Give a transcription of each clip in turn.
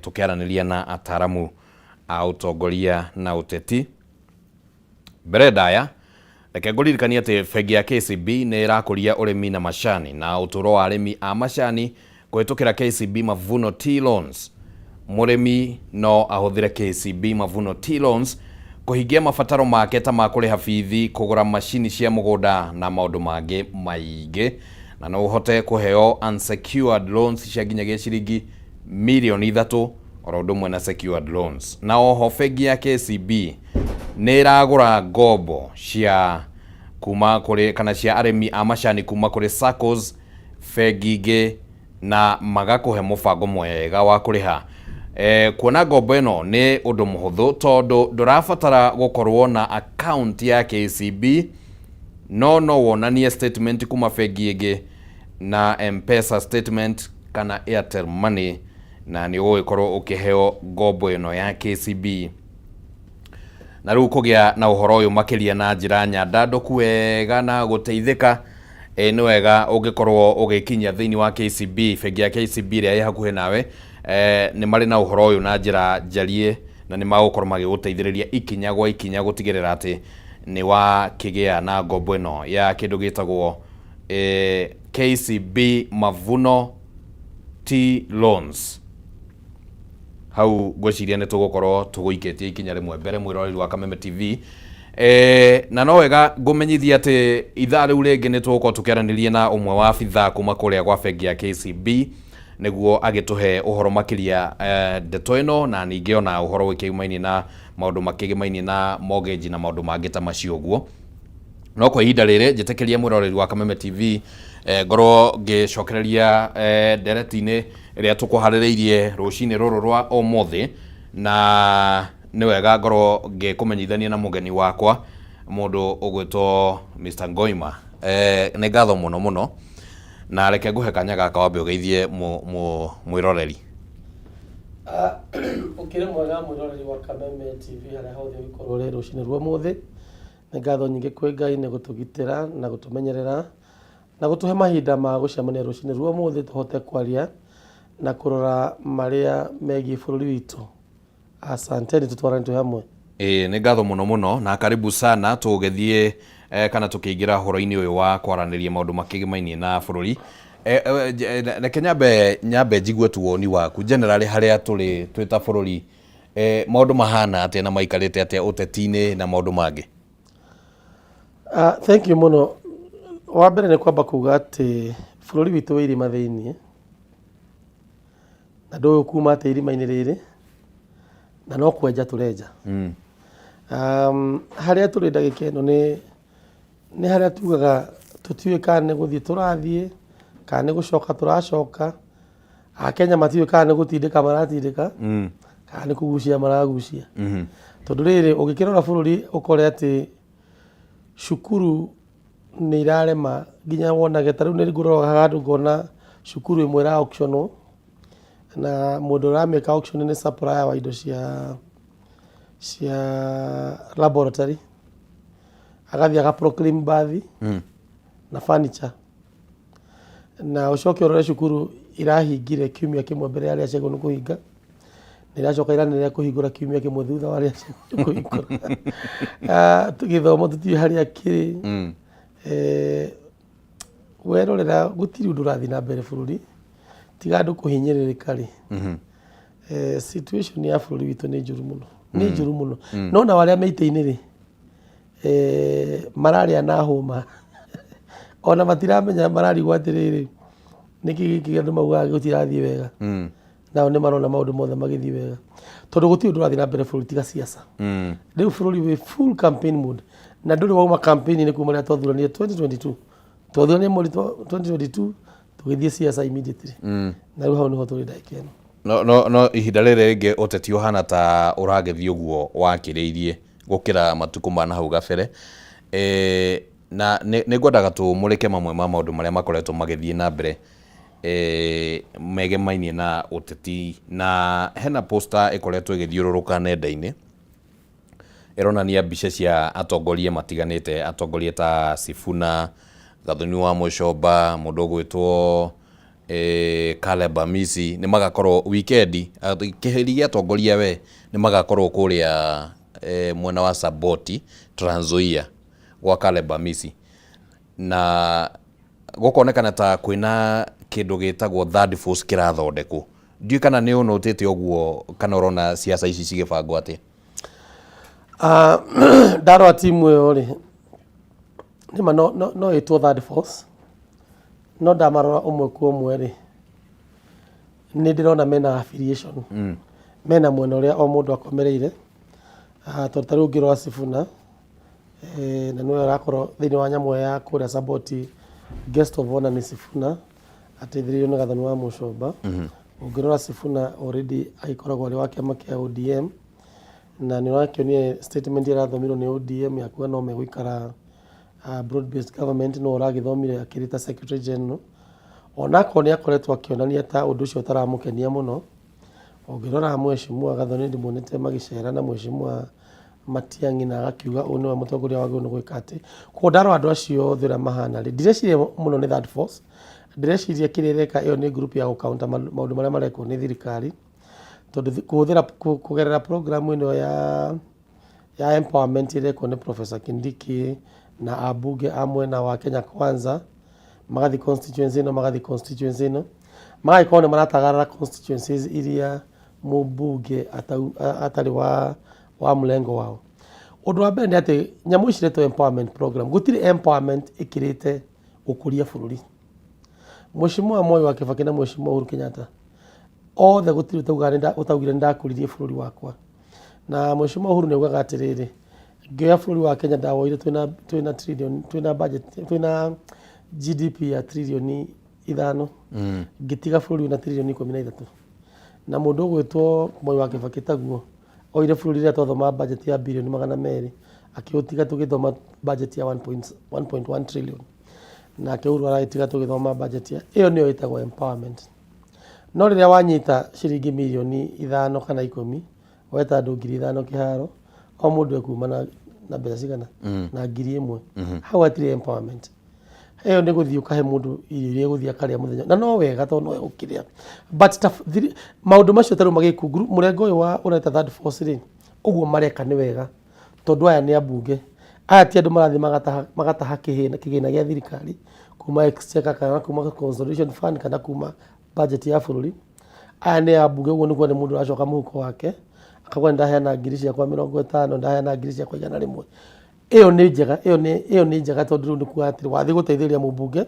Tũkĩaranĩria na ataramu a ũtongoria na ũteti. Mbere ndaya, reke ngũririkanie atĩ bengi ya KCB nĩ ĩrakũria ũrĩmi na macani na ũtũũro wa arĩmi a macani kũhĩtũkĩra KCB Mavuno Tea Loans. Mũrĩmi no ahũthĩre KCB Mavuno Tea Loans kũhingia mabataro make ta ma kũrĩha bithi, kũgũra macini cia mũgũnda na maũndũ mangĩ maingĩ. Na no ũhote kũheo unsecured loans cia nginyagia ciringi mirioni 3, oro ũndũ ũmwe na secured loans. Na oho bengi ya KCB nĩ ĩragũra ngombo cia kuma kũrĩ kana cia arĩmi a macani kuma kũrĩ SACCOs, bengi ingĩ, na magakũhe mũbango mwega wa kũrĩha. Kuona ngombo ĩno nĩ ũndũ mũhũthũ tondũ ndũrabatara gũkorwo na account ya KCB, no wonanie statement kuma bengi ĩngĩ na M-Pesa statement kana Airtel Money, na nĩ ũgũgĩkorwo ũkĩheo ngombo ĩno ya KCB. Na rĩu kũgĩa na ũhoro ũyũ makĩria na njĩra nyandandũku wega na gũteithĩka, nĩ wega ũngĩkorwo ũgĩkinyia thĩinĩ wa KCB, bengi ya KCB ĩrĩa ĩ hakuhĩ nawe. Nĩ marĩ na ũhoro ũyũ na njĩra njariĩ na nĩ magũkorwo magĩgũteithĩrĩria ikinya gwa ikinya gũtigĩrĩra atĩ nĩ wakĩgĩa na ngombo ĩno ya kĩndũ gĩtagwo KCB Mavuno Tea Loans. Hau ngwĩciria nĩ tũgũkorwo tũgũikĩtie ikinya rĩmwe mbere, mwĩroreri wa Kameme TV. Na no wega ngũmenyithia atĩ ithaa rĩu rĩngĩ nĩ tũgũkorwo tũkĩaranĩria na ũmwe wa abithaa kuma kũrĩa gwa bengi ya KCB nĩguo agĩtũhe ũhoro makĩria ndeto ĩno, na ningĩ ona ũhoro wĩkĩgimainie na maũndũ makĩgimainie na mortgage na maũndũ mangĩ ta macio ũguo. No kwa ihinda rĩrĩ, njĩtĩkĩria, mwĩroreri wa Kameme TV, ngorwo ngĩcokereria ndereti-inĩ ĩrĩa tũkũharĩrĩirie rũcinĩ rũrũ rwa ũmũthĩ, na nĩ wega ngorwo ngĩkũmenyithania na mũgeni wakwa, mũndũ ũgwĩtwo Mr Ngoima. Nĩ ngatho mũno mũno, na reke ngũhe kanya gaka wambe ũgeithie mwĩroreri. Ũkĩrĩ mwega, mwĩroreri wa Kameme TV harĩa hothe ũgĩkorwo ũrĩ rũcinĩ rwa ũmũthĩ. Nĩ ngatho nyingĩ kwĩ Ngai nĩ gũtũgitĩra na gũtũmenyerera na gũtũhe mahinda ma gũcemania rũcinĩ rwa ũmũthĩ tũhote kwaria na kũrora marĩa megiĩ bũrũri witũ. Asanteni, tũtwarane twĩ hamwe. Ĩĩ, nĩ ngatho mũno mũno na karibu sana. Tũgĩthiĩ kana tũkĩingĩra ũhoro-inĩ ũyũ wa kwaranĩria maũndũ makĩgimainie na bũrũri, reke nyambe njigue tu woni waku generally harĩa tũrĩ twĩ ta bũrũri, maũndũ mahana atĩa na maikarĩte atĩa ũteti-inĩ na maũndũ mangĩ? Thank you mũno. Wa mbere nĩ kwamba kuga atĩ bũrũri witũ wĩ irima thĩiniĩ, na ndũĩ kuma atĩ irima-inĩ rĩrĩ, na no kwenja tũrenja. Harĩa tũrĩ ndagĩka ĩno nĩ harĩa tugaga tũtiũĩ kana nĩ gũthiĩ tũrathiĩ kana nĩ gũcoka tũracoka. Akenya matiũĩ kana nĩ gũtindĩka maratindĩka kana nĩ kũgucia maragucia, tondũ rĩrĩ, ũngĩkĩrora bũrũri ũkore atĩ cukuru nĩ irarema nginya wonage ta rĩu nĩ ngũrora handũ ngona cukuru ĩmwe ĩra auctionwo, na mũndũ ũramĩka auction nĩ supplier wa indo cia laboratory, agathiĩ aga proclaim bathi na furniture. Na ũcoke ũrore cukuru irahingire kiumia kĩmwe mbere ya arĩa ciagĩrĩirwo nĩ kũhinga, na iracoka iranĩrĩra kũhingũra kiumia kĩmwe thutha wa arĩa ciagĩrĩirwo kũhingũra. Gĩthomo tũtiũĩ harĩa kĩrĩ. Werorera gũtirĩ ũndũ ũrathiĩ na mbere bũrũri tiga andũ kũhinyĩrĩrĩka rĩ. Situation ya bũrũri witũ nĩ njũru mũno, nĩ njũru mũno. No nao arĩa me itĩ-inĩ rĩ, mararĩa na hũma, ona matiramenya, mararigwo atĩrĩrĩ, nĩkĩ gĩkĩ andũ maugaga gũtirathiĩ wega? Nao nĩ marona maũndũ mothe magĩthiĩ wega, tondũ gũtirĩ ũndũ ũrathiĩ na mbere bũrũri tiga siasa. Rĩu bũrũri wĩ full campaign mode, na ndũrĩ wauma campaign-inĩ kuma rĩrĩa twathuranire 2022. Twathuranire mweri 2022, tũgĩthiĩ siasa immediately, na rĩu hau nĩho tũrĩ ndagĩka ĩno. No ihinda rĩrĩ rĩngĩ ũteti ũhana ta ũragĩthiĩ ũguo wakĩrĩirie gũkĩra matukũ ma na hau gabere. Na nĩ ngwendaga tũmũrĩke mamwe ma maũndũ marĩa makoretwo magĩthiĩ na mbere megemainie na ũteti, na hena poster ĩkoretwo ĩgĩthiũrũrũka nenda-inĩ ĩronania mbica cia atongoria matiganĩte, atongoria ta Sifuna, Gathoni wa Mũcomba, mũndũ ũgwĩtwo Caleb Amisi nĩ magakorwo weekend kĩheri gĩa atongoria we nĩ magakorwo kũrĩa mwena wa Saboti, Trans Nzoia gwa Caleb Amisi, na gũkonekana ta kwĩna kĩndũ gĩtagwo third force kĩrathondekwo. Ndiũĩ kana nĩ ũnotĩte ũguo kana ũrona siasa ici cigĩbangwo atĩa? Ndarora timu ĩyo rĩ, nĩma no ĩtwo third force, no ndamarora ũmwe kwa ũmwe rĩ, nĩ ndĩrona mena affiliation, mena mwena ũrĩa o mũndũ akomereire. Tondũ ta rĩu ũngĩrora Sifuna, na nĩwe ũrakorwo thĩinĩ wa nyamũ ya kũrĩa Saboti, guest of honor nĩ Sifuna ateithĩrĩirio nĩ Gathoni wa Mũcomba. Ũngĩrora Sifuna already agĩkoragwo arĩ wa kĩama kĩa ODM, na nĩ ũrakĩonire statement ĩrathomirwo nĩ ODM ya kuga no megũikara broad based government, no ũragĩthomire akĩrĩ ta secretary general, onakorwo nĩ akoretwo akĩonania ta ũndũ ũcio ũtaramũkenia mũno. Ũngĩrora Mheshimiwa Gathoni, ndĩmuonete magĩcera na Mheshimiwa Matiang'i na agakiuga ũyũ nĩwe mũtongoria wagĩrĩirwo nĩ gwĩka atĩ. Koguo ndarora andũ acio othe ũrĩa mahana rĩ, ndireciria mũno nĩ third force, ndĩreciria kĩrĩa ĩreka ĩyo nĩ group ya gũ counter maũndũ marĩa marekwo nĩ thirikari, tondũ kũhũthĩra kũgerera program ĩno ya empowerment ĩrekwo nĩ Professor Kindiki na ambunge a mwena wa Kenya Kwanza, magathiĩ constituency ĩno, magathiĩ constituency ĩno, magagĩkorwo nĩ maratagarara constituencies iria mũmbunge atarĩ wa mlengo wao. Ũndũ wa mbere nĩ atĩ nyamũ ici ciretwo empowerment program, gũtirĩ empowerment ĩkĩrĩte gũkũria bũrũri. Mheshimiwa Moi wa Kibaki na Mheshimiwa Uhuru Kenyatta othe gũtirĩ ũtaugire nĩ ndakũririe bũrũri wakwa. Na Mheshimiwa Uhuru nĩ augaga atĩrĩrĩ, ngĩoya bũrũri wa Kenya ndawoire twĩna trillion, twĩna budget, twĩna GDP ya 5 trillion, ngĩtiga bũrũri wĩna 13 trillion. Na mũndũ ũgwĩtwo Moi wa Kibaki taguo oire bũrũri rĩrĩa twathoma budget ya 200 billion, akĩũtiga tũgĩthoma budget ya 1.1 trillion, nake Uhuru aragĩtiga tũgĩthoma budget ya ĩyo, nĩyo ĩtagwo empowerment. No rĩrĩa wanyita ciringi 5 mirioni kana 10 weta andũ 5,000 kĩharo, o mũndũ ekuma na mbeca cigana na 1,000, hau hatirĩ empowerment. Ĩyo nĩ gũthiĩ ũkahe mũndũ irio iria egũthiĩ akarĩa mũthenya, na no wega tondũ no egũkĩrĩa, but maũndũ macio ta rĩu magĩkũ mũrengo ũyũ wa ũreta third force rĩ, ũguo mareka nĩ wega, tondũ aya nĩ ambunge, aya ti andũ marathiĩ magataha kĩgĩna gĩa thirikari kuma exchequer kana kuma consolidation fund kana kuma budget ya bũrũri. Aya nĩ ambunge, ũguo nĩkuo nĩ mũndũ ũracoka mũhuko wake akauga nĩ ndaheana ngiri ciakwa 50, ndaheana ngiri ciakwa 100. Ĩyo nĩ njega, ĩyo nĩ njega, tondũ rĩu nĩ kuga atĩrĩ wathiĩ gũteithĩrĩria mũmbunge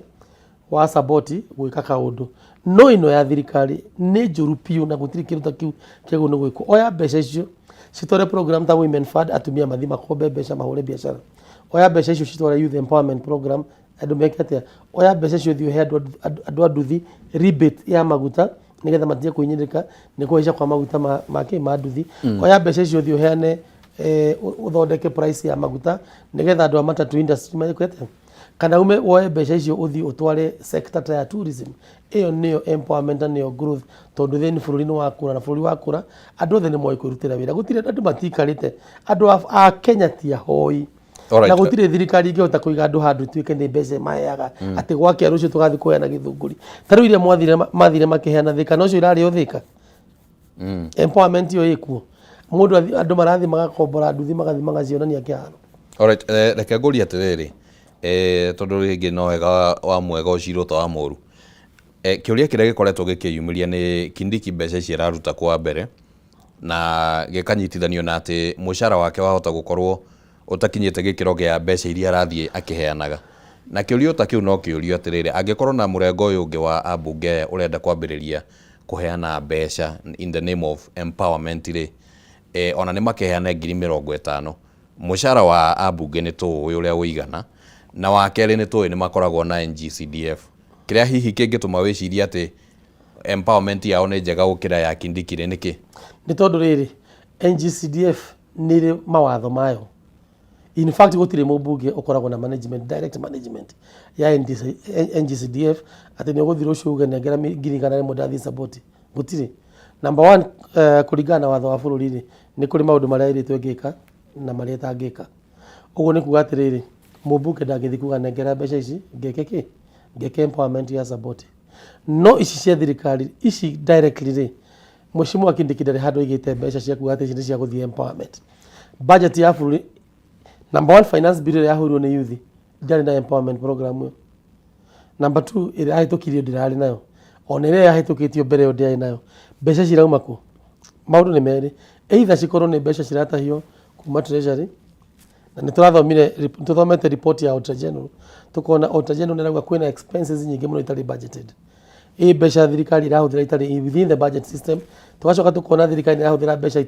wa Saboti gwĩka kaũndũ. No ĩno ya thirikari nĩ njũru biũ na gũtirĩ kĩndũ ta kĩu kĩagĩrĩirwo nĩ gwĩkwo. Oya mbeca icio citware program ta Women Fund, atumia mathiĩ makombe mbeca mahũre biacara. Oya mbeca icio citware youth empowerment program, andũ meke atĩa. Oya mbeca icio ũthiĩ ũhe andũ a nduthi rebate ya maguta nĩgetha matige kũhinyĩrĩrĩka nĩ kũhaica kwa maguta ma nduthi. Oya mbeca icio ũthiĩ ũheane, ũthondeke price ya maguta nĩgetha andũ a matatu industry meke atĩa. Kana ume woe mbeca icio ũthiĩ ũtware sector ta ya tourism. Ĩyo nĩyo empowerment na nĩyo growth, tondũ then bũrũri nĩ wakũra, na bũrũri wakũra andũ othe nĩ moĩ kwĩrutĩra wĩra. Gũtirĩ andũ matiikarĩte, andũ a Kenya ti ahoi. Na gũtirĩ thirikari ingĩhota kũiga andũ handũ ituĩke nĩ mbeca ĩmaheaga atĩ gwakĩa rũciũ tũgathiĩ kũheana gĩthũngũri ta rĩu iria mathire makĩheana Thĩka, na ũcio irarĩo Thĩka. Empowerment ĩyo ĩkuo, mũndũ andũ marathiĩ magakombora nduthi, magathiĩ magacionania kĩharo. Alright, reke ngũrie atĩrĩrĩ, tondũ rĩngĩ no wega wa mwega ũcirwo ta wa mũru. Kĩũria kĩrĩa gĩkoretwo gĩkĩyumĩria nĩ Kindiki mbeca ici araruta kwa mbere na gĩkanyitithanio na atĩ mũcara wake wahota gũkorwo ũtakinyĩte gĩkĩro kĩa mbeca iria arathiĩ akĩheanaga. Na kĩũria ta kĩu no kĩũrio atĩrĩrĩ, angĩkorwo na mũrengo ũyũ ũngĩ wa ambunge aya ũrenda kwambĩrĩria kũheana mbeca in the name of empowerment rĩ, ona nĩ makeheana 50,000, mũcara wa ambunge nĩ tũũĩ ũrĩa ũigana, na wa kerĩ nĩ tũĩ nĩ makoragwo na NGCDF, kĩrĩa hihi kĩngĩtũma wĩcirie atĩ empowerment yao nĩ njega gũkĩra ya Kindiki rĩ, nĩkĩ? Nĩ tondũ rĩrĩ, NGCDF nĩ ĩrĩ mawatho mayo. In fact, gũtirĩ mũmbunge ũkoragwo na management, direct management ya NDC, NGCDF, atĩ nĩ ũgũthiĩ rũciũ uge nengera 100,000 ndathiĩ support. Gũtirĩ. Number one, kũringana na watho wa bũrũri rĩ, nĩ kũrĩ maũndũ marĩa ĩrĩtwo ĩngĩka na marĩa ĩtangĩka. Ũguo nĩ kuga atĩrĩrĩ, mũmbunge ndangĩthiĩ kuga nengera mbeca ici ngeke kĩ, ngeke empowerment ya support. No ici cia thirikari ici directly rĩ, Mheshimiwa Kindiki ndarĩ handũ aigĩte mbeca cia kuga atĩ ici nĩ cia gũthiĩ empowerment. Budget ya bũrũri, number one, finance bill ĩrĩa yahũrirwo nĩ youth ndĩarĩ na empowerment program ĩyo. Number two, ĩrĩa yahĩtũkirio ndĩrarĩ nayo, ona ĩrĩa yahĩtũkĩtio mbere ĩyo ndĩarĩ nayo. Mbeca cirauma kũ? Maũndũ nĩ merĩ, either cikorwo nĩ mbeca ciratahio kuma treasury, na nĩ tũrathomire, tũthomete report ya Auditor General, tũkona Auditor General nĩ arauga kwĩna expenses nyingĩ mũno itarĩ budgeted. Ĩ mbeca thirikari ĩrahũthĩra itarĩ within the budget system, tũgacoka tũkona thirikari nĩ ĩrahũthĩra mbeca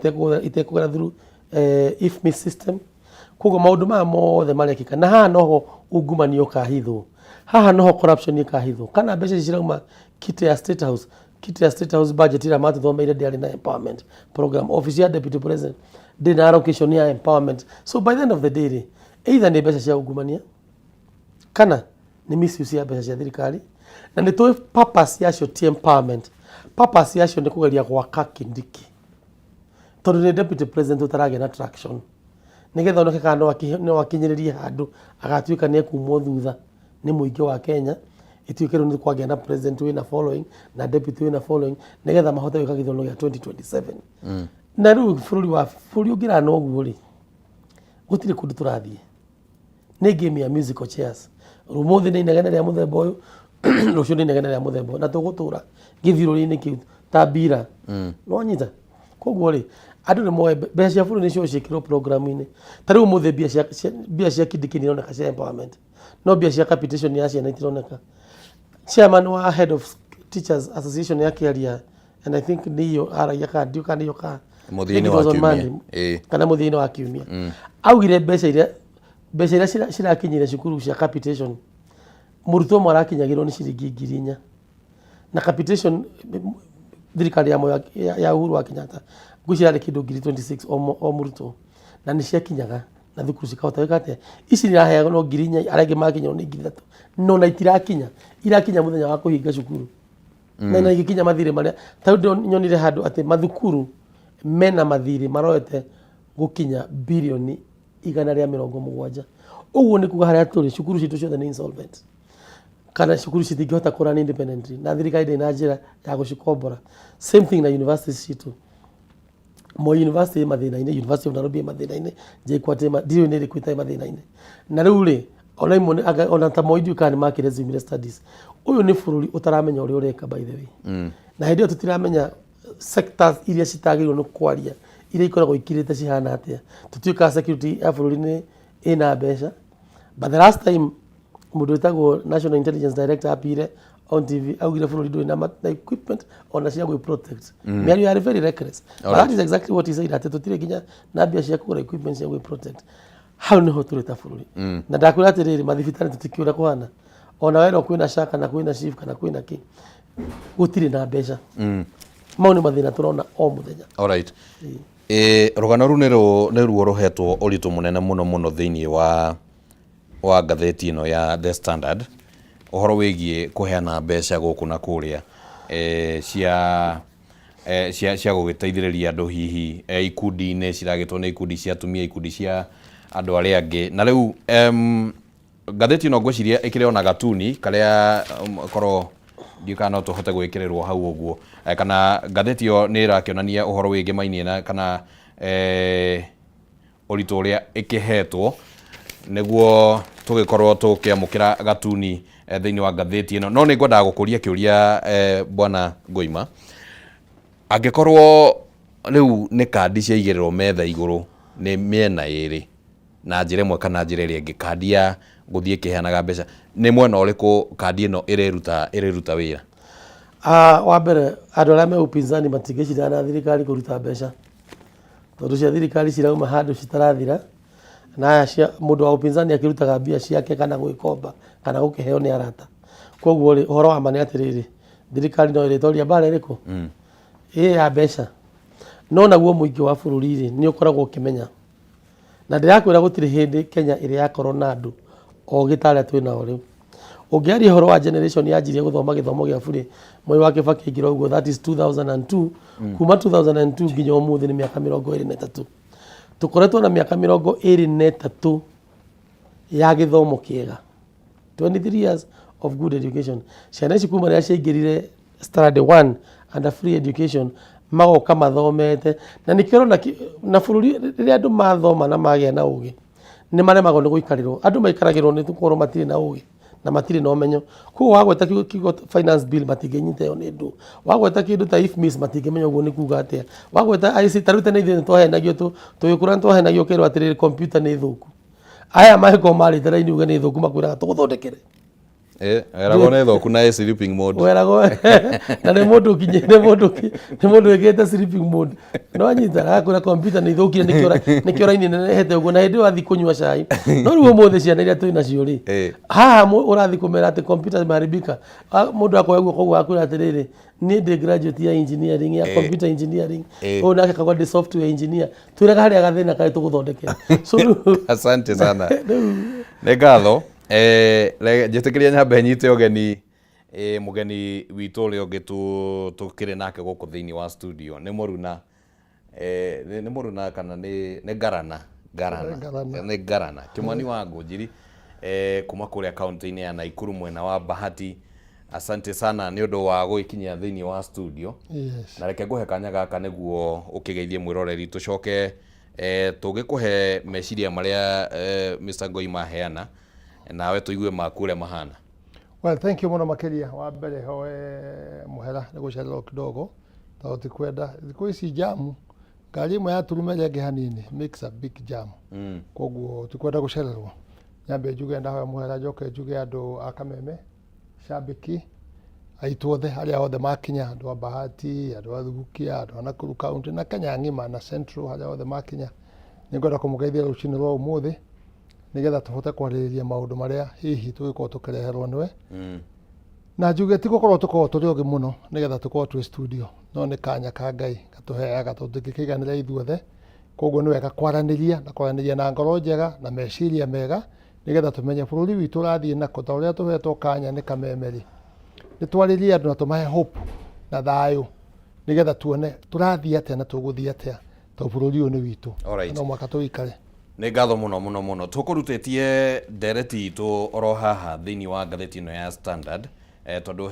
itekũgera through IFMIS system. Koguo maũndũ maya mothe marekĩka, na haha noho ungumania ũkahithwo, haha noho corruption ĩkahithwo. Kana mbeca ici cirauma kitty ya State House, kitty ya State House budget ĩrĩa matũthomeire ndĩarĩ na empowerment program, office ya deputy president ndĩrĩ na allocation ya empowerment. So by the end of the day rĩ, either nĩ mbeca cia ungumania kana nĩ misuse ya mbeca cia thirikari, na nĩ tũĩ purpose yacio ti empowerment, purpose yacio nĩ kũgeria gwaka Kindiki, tondũ nĩ deputy president ũtaragĩa na traction, nĩgetha oneke kana no akinyĩrĩrie handũ agatuĩka nĩ ekumwo thutha nĩ mũingĩ wa Kenya, ĩtuĩke rĩu nĩ kwagĩa na president wĩna following na deputy wĩna following, nĩgetha mahote gwĩka gĩthurano gĩa 2027. Na rĩu bũrũri wa bũrũri ũngĩrana ũguo rĩ, gũtirĩ kũndũ tũrathiĩ, nĩ game ya musical chairs. Ũmũthĩ nĩ inegene rĩa mũthemba ũyũ, rũciũ nĩ inegene rĩa mũthemba ũyũ, na tũgũtũra gĩthiũrũrĩ-inĩ kĩu ta mbira no nyita. Koguo rĩ, andũ nĩ moe mbeca cia bũrũri nĩcio ciĩkĩrwo program-inĩ. Ta rĩu ũmũthĩ mbia cia Kindiki nĩ ironeka cia empowerment, no mbia cia capitation ya ciana itironeka. Chairman wa head of teachers association akĩaria, and I think nĩyo aragia, kana ndiũ kana nĩyo kana Mũthia-inĩ wa kiumia. Ĩĩ. Kana mũthia-inĩ wa kiumia augire mbeca iria cirakinyire cukuru cia capitation, mũrutwo ũmwe arakinyagĩrwo nĩ ciringi 4,000. Na capitation thirikari ya Moi, ya Uhuru wa Kenyatta, ngwĩciria yarĩ kĩndũ 26,000 o mũrutwo, na nĩ ciakinyaga na thukuru cikahota gwĩka atĩa. Ici iraheanwo 4,000, arĩa angĩ makinyĩrwo nĩ 3,000, no na itirakinya, irakinya mũthenya wa kũhinga cukuru na igĩkinya mathirĩ marĩa ta rĩu nyonire handũ atĩ mathukuru mena mathirĩ maroete gũkinya birioni 170. Ũguo nĩ kuga harĩa tũrĩ, cukuru citũ ciothe nĩ insolvent, kana cukuru citingĩhota kũ run independently, na thirikari ndĩrĩ na njĩra ya gũcikombora. Same thing na universities citũ. Moi University ĩ mathĩna-inĩ, University of Nairobi ĩ mathĩna-inĩ, JKUAT ĩ ndiũĩ nĩ ĩrĩkũ ĩtarĩ mathĩna-inĩ. Na rĩu rĩ, ona imwe ona ta Moi ndiũĩ kana nĩ makĩresumire studies. Ũyũ nĩ bũrũri ũtaramenya ũrĩa ũreka, by the way. Na hĩndĩ ĩyo tũtiramenya sectors iria citagĩrĩirwo nĩ kwaria, iria ikoragwo ikirĩte cihana atĩa. Tũtiũĩ kana security ya bũrũri nĩ ĩna mbeca, but the last time mũndũ wĩtagwo National Intelligence Director apire on TV augire bũrũri ndũrĩ na equipment ona cia gwĩ protect. Mĩario yarĩ very reckless, but that is exactly what he said, atĩ tũtirĩ nginya na mbia cia kũgũra equipment cia gwĩ protect. Hau nĩho tũrĩ ta bũrũri. Na ndakwĩra atĩrĩrĩ, mathibitarĩ tũtikĩũĩ ũrĩa kũhana, ona werwo kwĩna SHA kana kwĩna SHIF kana kwĩna kĩ, gũtirĩ na mbeca. Mau nĩ mathĩna tũrona o mũthenya. Alright. Rũgano rũu nĩruo rũhetwo ũritũ mũnene mũno mũno thĩinĩ wa ngathĩti ĩno ya The Standard, ũhoro wĩgiĩ kũheana mbeca gũkũ na kũrĩa cia gũgĩteithĩrĩria andũ, hihi ikundi-inĩ ciragĩtwo nĩ ikundi cia atumia, ikundi cia andũ arĩa angĩ. Na rĩu ngathĩti ĩno ngwĩciria ĩkĩrĩ ona gatuni karĩa korwo ndiũĩ kana no tũhote gwĩkĩrĩrwo hau ũguo, kana ngathĩti ĩyo nĩ ĩrakĩonania ũhoro wĩgĩmainie na kana ũritũ ũrĩa ĩkĩhetwo, nĩguo tũgĩkorwo tũkĩamũkĩra gatuni thĩinĩ wa ngathĩti ĩno. No nĩ ngwendaga gũkũria kĩũria, bwana Ngoima, angĩkorwo rĩu nĩ kandi ciaigĩrĩrwo metha igũrũ nĩ mĩena ĩrĩ na njĩra ĩmwe kana njĩra ĩrĩa ĩngĩ, kandi ya gũthiĩ ĩkĩheanaga mbeca, nĩ mwena ũrĩkũ kandi ĩno ĩrĩruta wĩra? Ah, wa mbere, andũ arĩa me upinzani matingĩcindana na thirikari kũruta mbeca, tondũ cia thirikari cirauma handũ citarathira, na aya cia mũndũ wa upinzani akĩrutaga mbia ciake kana gwĩkomba kana gũkĩheo nĩ arata. Koguo rĩ, ũhoro wa ma nĩ atĩrĩrĩ, thirikari no ĩrĩtoria mbara ĩrĩkũ ĩ ya mbeca. No naguo mũingĩ wa bũrũri rĩ, nĩ ũkoragwo ũkĩmenya, na ndĩrakwĩra gũtirĩ hĩndĩ Kenya ĩrĩ yakorwo na andũ ogĩ ta arĩa twĩ nao rĩu. Ũngĩaria ũhoro wa generation yanjirie gũthoma gĩthomo gĩa burĩ Mwai wa Kĩbakĩ aingĩra ũguo, that is 2002. Kuma 2002 nginya ũmũthĩ nĩ mĩaka 23. Tũkoretwo na mĩaka 23 ya gĩthomo kĩega, 23 years. of good education. Ciana ici kuma rĩrĩa ciaingĩrire standard one under free education, magoka mathomete, na nĩkĩo ũrona na bũrũri rĩrĩa andũ mathoma na magĩa na ũgĩ, nĩ maremagwo nĩ gũikarĩrwo. Andũ maikaragĩrwo nĩ gũkorwo matirĩ na ũgĩ na matirĩ na ũmenyo. Koguo wagweta kiugo finance bill, matingĩnyita ĩyo nĩ ndũ. Wagweta kĩndũ ta IFMIS, matingĩmenya ũguo nĩ kuga atĩa. Wagweta IC, ta rĩu tene ithuĩ nĩ twahenagio, tũgĩkũra nĩ twahenagio ũkerwo atĩrĩrĩ, computer nĩ thũku. Aya mangĩkorwo marĩte raini uge nĩ thũku, makwĩraga tũgũthondekere. Weragwo nĩ thũku na ĩ sleeping mode. Weragwo na nĩ mũndũ ũkinyĩ nĩ mũndũ wĩkĩrĩte sleeping mode, no anyita agakwĩra computer nĩ ithũkire, nĩkĩo raini ĩnenehete ũguo, na hĩndĩ ĩyo athiĩ kũnyua cai. No rĩu ũmũthĩ ciana iria twĩ nacio rĩ, haha ũrathiĩ kũmera atĩ computer imeharibika. Ah, mũndũ akoya guoko ũguo akwĩra atĩrĩrĩ, niĩ ndĩ graduate ya engineering, ya computer engineering. Ũyũ nake akauga ndĩ software engineer. Twĩraga harĩa gathĩna karĩ, tũgũthondekera. So rĩu Asante sana. Rĩu Nĩ ngatho. Njĩtĩkĩria nyambe nyite ũgeni mũgeni witũ ũrĩa ũngĩ tũkĩrĩ nake gũkũ thĩinĩ wa studio, nĩ mũruna, nĩ mũruna kana nĩ ngarana? Ngarana. Ngarana. Nĩ Ngarana Kĩmani wa Ngũnjiri, kuma kũrĩa kaunti-inĩ ya Naikuru, mwena wa Bahati. Asante sana nĩ ũndũ wa gũgĩkinyia thĩinĩ wa studio. Yes. Na reke ngũhe kanya gaka nĩguo ũkĩgeithie mwĩroreri, tũcoke tũgĩkũhe meciria marĩa Mr. Ngoima aheana, nawe tũigue maku ũrĩa mahana. Well, thank you mũno makĩria. Wa mbere hoe mũhera nĩ gũcererwo kidogo, tondũ ti kwenda. Thikũ ici jam, ngari ĩmwe yaturuma ĩrĩa ĩngĩ hanini makes a big jam. Koguo ti kwenda gũcererwo. Nyambe njuge ndahoya mũhera, njoke njuge andũ a Kameme, cambĩki aitũ othe, arĩa othe makinya, andũ a Bahati, andũ a Thubukia, andũ a Nakuru County na Kenya ng'ima na Central, harĩa othe makinya, nĩngwenda kũmũgeithia rũcinĩ rwa ũmũthĩ, nĩgetha tũhote kwarĩrĩria maũndũ marĩa hihi tũgĩkorwo tũkĩreherwo nĩwe. Na njuge ti gũkorwo tũkorwo tũrĩ ogĩ mũno nĩgetha tũkorwo twĩ studio, no nĩ kanya ka Ngai gatũheaga, tondũ tũtingĩkĩiganĩra ithuothe. Koguo nĩ wega kwaranĩria, na kwaranĩria na ngoro njega na meciria mega, nĩgetha tũmenye bũrũri witũ ũrathiĩ nako, ta ũrĩa tũhetwo kanya nĩ Kameme rĩ, nĩ twarĩrie andũ na tũmahe hope na thayũ, nĩgetha tuone tũrathiĩ atĩa na tũgũthiĩ atĩa, tondũ bũrũri ũyũ nĩ witũ. No mũhaka tũikare. Nĩ ngatho mũno mũno mũno. Tũkũrutĩtie ndereti itũ oro haha thĩinĩ wa ngathĩti ĩno ya Standard, tondũ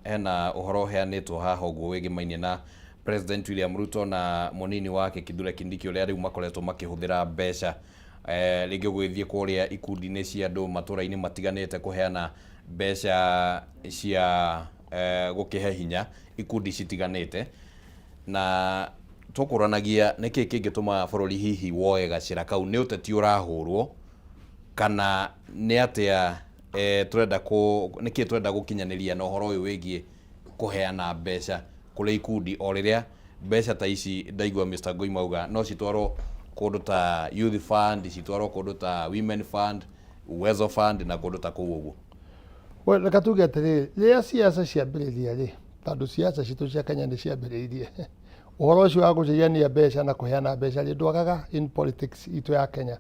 hena ũhoro ũheanĩtwo haha ũguo wĩgĩmainie na President William Ruto na mũnini wake Kithure Kindiki, ũrĩa rĩu makoretwo makĩhũthĩra mbeca, rĩngĩ gũgĩthiĩ kũrĩa ikundi-inĩ cia andũ matũra-inĩ matiganĩte kũheana mbeca cia gũkĩhe hinya ikundi citiganĩte. Na tũkũranagia nĩkĩ kĩngĩtũma bũrũri hihi woe gacĩra kau, nĩ ũteti ũrahũrwo kana nĩ atĩa? Tũrenda kũ nĩkĩ tũrenda gũkinyanĩria na ũhoro ũyũ wĩgiĩ kũheana mbeca kũrĩ ikundi, o rĩrĩa mbeca ta ici ndaigua Mr. Ngoima auga no citwarwo kũndũ ta Youth Fund, citwarwo kũndũ ta Women Fund, Uwezo Fund na kũndũ ta kũu ũguo? Well, reka tuge atĩrĩrĩ, rĩrĩa siasa ciambĩrĩria rĩ, tondũ siasa citũ cia Kenya nĩ ciambĩrĩirie ũhoro ũcio wa gũcenjania mbeca na kũheana mbeca rĩ, ndwagaga in politics itũ ya Kenya.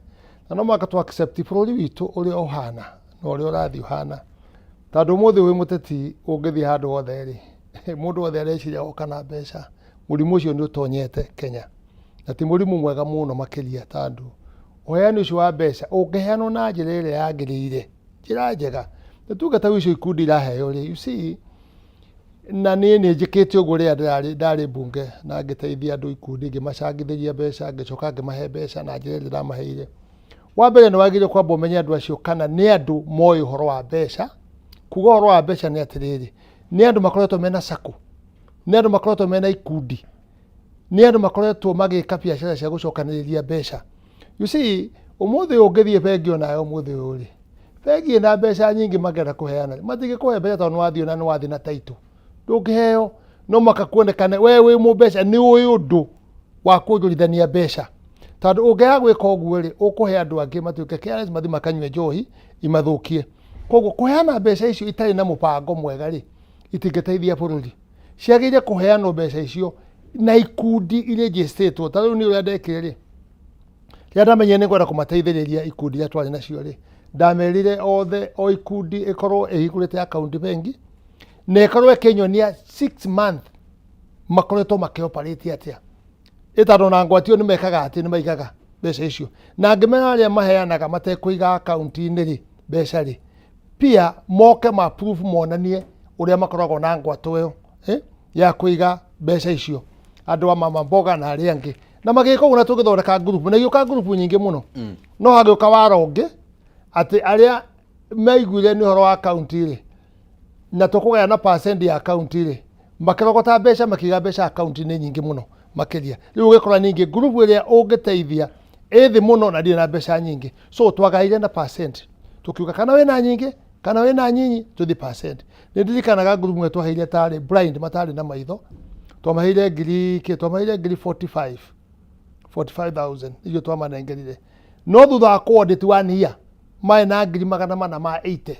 Na no mũhaka tũ accept bũrũri witũ ũrĩa ũhana na ũrĩa ũrathiĩ ũhana, tondũ ũmũthĩ wĩ mũteti ũngĩthiĩ handũ hothe rĩ, mũndũ wothe areciria oka na mbeca. Mũrimũ ũcio nĩ ũtonyete Kenya, na ti mũrimũ mwega mũno makĩria, tondũ ũheani ũcio wa mbeca ũngĩheanwo na njĩra ĩrĩa yagĩrĩire, njĩra njega, nĩ tuge ta icio ikundi iraheo rĩ, you see, na niĩ nĩ njĩkĩte ũguo rĩrĩa ndarĩ mbunge na ngĩteithia andũ ikundi, ngĩmacangithĩria mbeca, ngĩcoka ngĩmahe mbeca na njĩra ĩrĩa ndamaheire. Wa mbere, nĩ wagĩrĩire kwamba ũmenye andũ acio kana nĩ andũ moĩ ũhoro wa mbeca. Kuga ũhoro wa mbeca nĩ atĩrĩrĩ, nĩ andũ makoretwo mena sacco, nĩ andũ makoretwo mena ikundi, nĩ andũ makoretwo magĩka biacara cia gũcokanĩrĩria mbeca. You see, ũmũthĩ ũyũ ũngĩthiĩ bengi onawe ũmũthĩ ũyũ rĩ, bengi ĩna mbeca nyingĩ mangĩenda kũheana, matingĩkũhe mbeca tondũ nĩwathiĩ na nĩwathiĩ na title, ndũngĩheo. No mũhaka kuonekane we wĩ mũmbeca, nĩ ũĩ ũndũ wa kuonjorithania mbeca, tondũ ũngĩaga gwĩka ũguo rĩ, ũkũhe andũ angĩ matuĩke careless, mathiĩ makanyue njohi imathũkie. Koguo kũheana mbeca icio itarĩ na mũbango mwega rĩ, itingĩteithia bũrũri. Ciagĩrĩire kũheanwo mbeca icio na ikundi irĩnjĩstĩtwo. Ta rĩu nĩ ũrĩa ndekire rĩ, rĩrĩa ndamenyire nĩ ngwenda kũmateithĩrĩria ikundi iria twarĩ nacio rĩ, ndamerire othe, o ikundi ĩkorwo ĩhingũrĩte akaunti bengi na ĩkorwo ĩkĩnyonia 6 month makoretwo makĩoperate atĩa, ĩtandũ na ngwatio nĩ mekaga atĩ nĩ maigaga mbeca icio. Na ngĩmera arĩa maheanaga matekũiga akaunti-inĩ rĩ, mbeca rĩ, Pia moke ma proof monanie ũrĩa makoragwo na ngwatũ ĩyo ya kũiga mbeca icio, andũ a mama mboga na arĩa angĩ, na magĩka ũguo na tũgĩthondeka ngurubu na igĩũka ngurubu nyingĩ mũno. No hagĩũka waro ũngĩ atĩ arĩa maiguire nĩ ũhoro wa kaunti rĩ, na tũkũgaya na percent ya kaunti rĩ, makĩrogota mbeca, makĩiga mbeca akaunti-inĩ nyingĩ mũno makĩria. Rĩu ũgĩkora ningĩ ngurubu ĩrĩa ũngĩteithia ĩ thĩ mũno na ndĩrĩ na mbeca nyingĩ. So twagaire na percent, tũkiuga kana wĩna nyingĩ kana wĩna nyinyi, tũthiĩ percent. Nĩ ndirikanaga ngurubu ĩmwe twaheire tarĩ blind, matarĩ na maitho, twamaheire ngiri kĩ, twamaheire ngiri 45, 45,000 icio twamanengerire. No thutha wa kũ audit one year, marĩ na ngiri magana mana ma 80.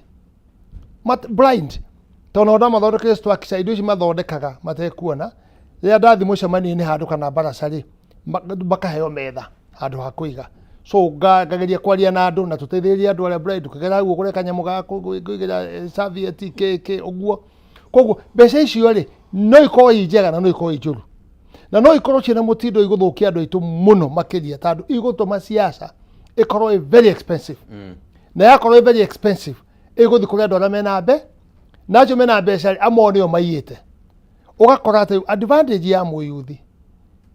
Blind, tondũ ndamathondekire structure, indo ici mathondekaga matekuona. Rĩrĩa ndathiĩ mũcemanio-inĩ handũ kana baraca rĩ, makaheo metha handũ ha kũiga. So ngageria kwaria na andũ na tũteithĩrĩrie andũ arĩa blind, tũkĩgera hau ũgũre kanyamũ ga kũigĩra serviette kĩ kĩ ũguo. Koguo mbeca icio rĩ, no ikorwo i njega na no ikorwo i njũru, na no ikorwo ciĩna mũtindo igũthũkia andũ aitũ mũno makĩria, tondũ igũtũma siasa ĩkorwo ĩ very expensive. Na yakorwo ĩ very expensive, ĩgũthiĩ kũrĩ andũ arĩa mena mbe na acio mena mbeca rĩ, amwe nĩo maiyĩte. Ũgakora atĩ advantage ya mũyuthi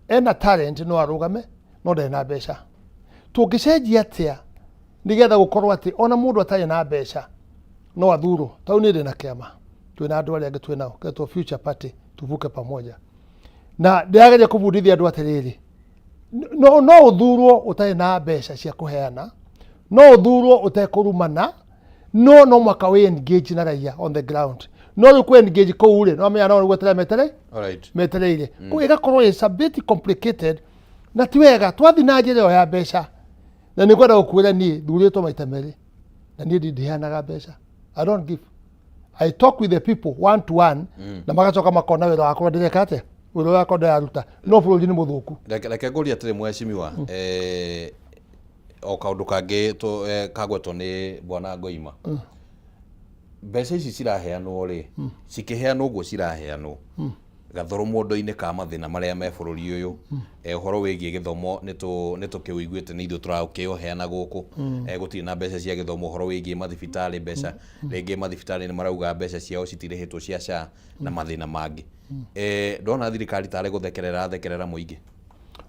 ena talent, no arũgame, no ndarĩ na mbeca. Tũngĩcenjia atĩa nĩgetha gũkorwo atĩ ona mũndũ atarĩ na mbeca no athurwo? Tondũ niĩ ndĩ na kĩama, twĩna andũ arĩa angĩ twĩ nao ketwo Future Party, Tuvuke Pamoja, na ndĩrageria kũbundithia andũ atĩrĩrĩ, no ũthurwo ũtarĩ na mbeca cia kũheana, no ũthurwo ũtekũrumana, no mwaka wĩ engage na raia on the ground. No rĩu kũ engage kũu rĩ, no menya no gweterera metere metereire. Koguo ĩgakorwo is a bit complicated, na ti wega twathiĩ na njĩra ĩyo ya mbeca. Na nĩ ngwenda gũkwĩra, niĩ thurĩtwo maita merĩ na niĩ ndiheanaga mbeca. I don't give. I talk with the people one to one, na magacoka makona wĩra wakwa ndĩreka atĩa, wĩra wakwa ndĩraruta. No bũrũri nĩ mũthũku. Reke ngũrie atĩrĩ, mheshimiwa, o kaũndũ kangĩ kagwetwo nĩ bwana Ngoima, mbeca ici ciraheanwo rĩ, cikĩheanwo ũguo ciraheanwo gathoro mũndũ-inĩ ka mathĩna marĩa me bũrũri ũyũ, ũhoro wĩgiĩ gĩthomo nĩ tũkĩũiguĩte, nĩ ithuĩ tũrakĩũheana gũkũ, gũtirĩ na mbeca cia gĩthomo. Ũhoro wĩgiĩ mathibitarĩ, mbeca rĩngĩ mathibitarĩ nĩ marauga mbeca ciao citirĩhĩtwo cia SHA na mathĩna mangĩ. Ndona thirikari tarĩ gũthekerera thekerera mũingĩ.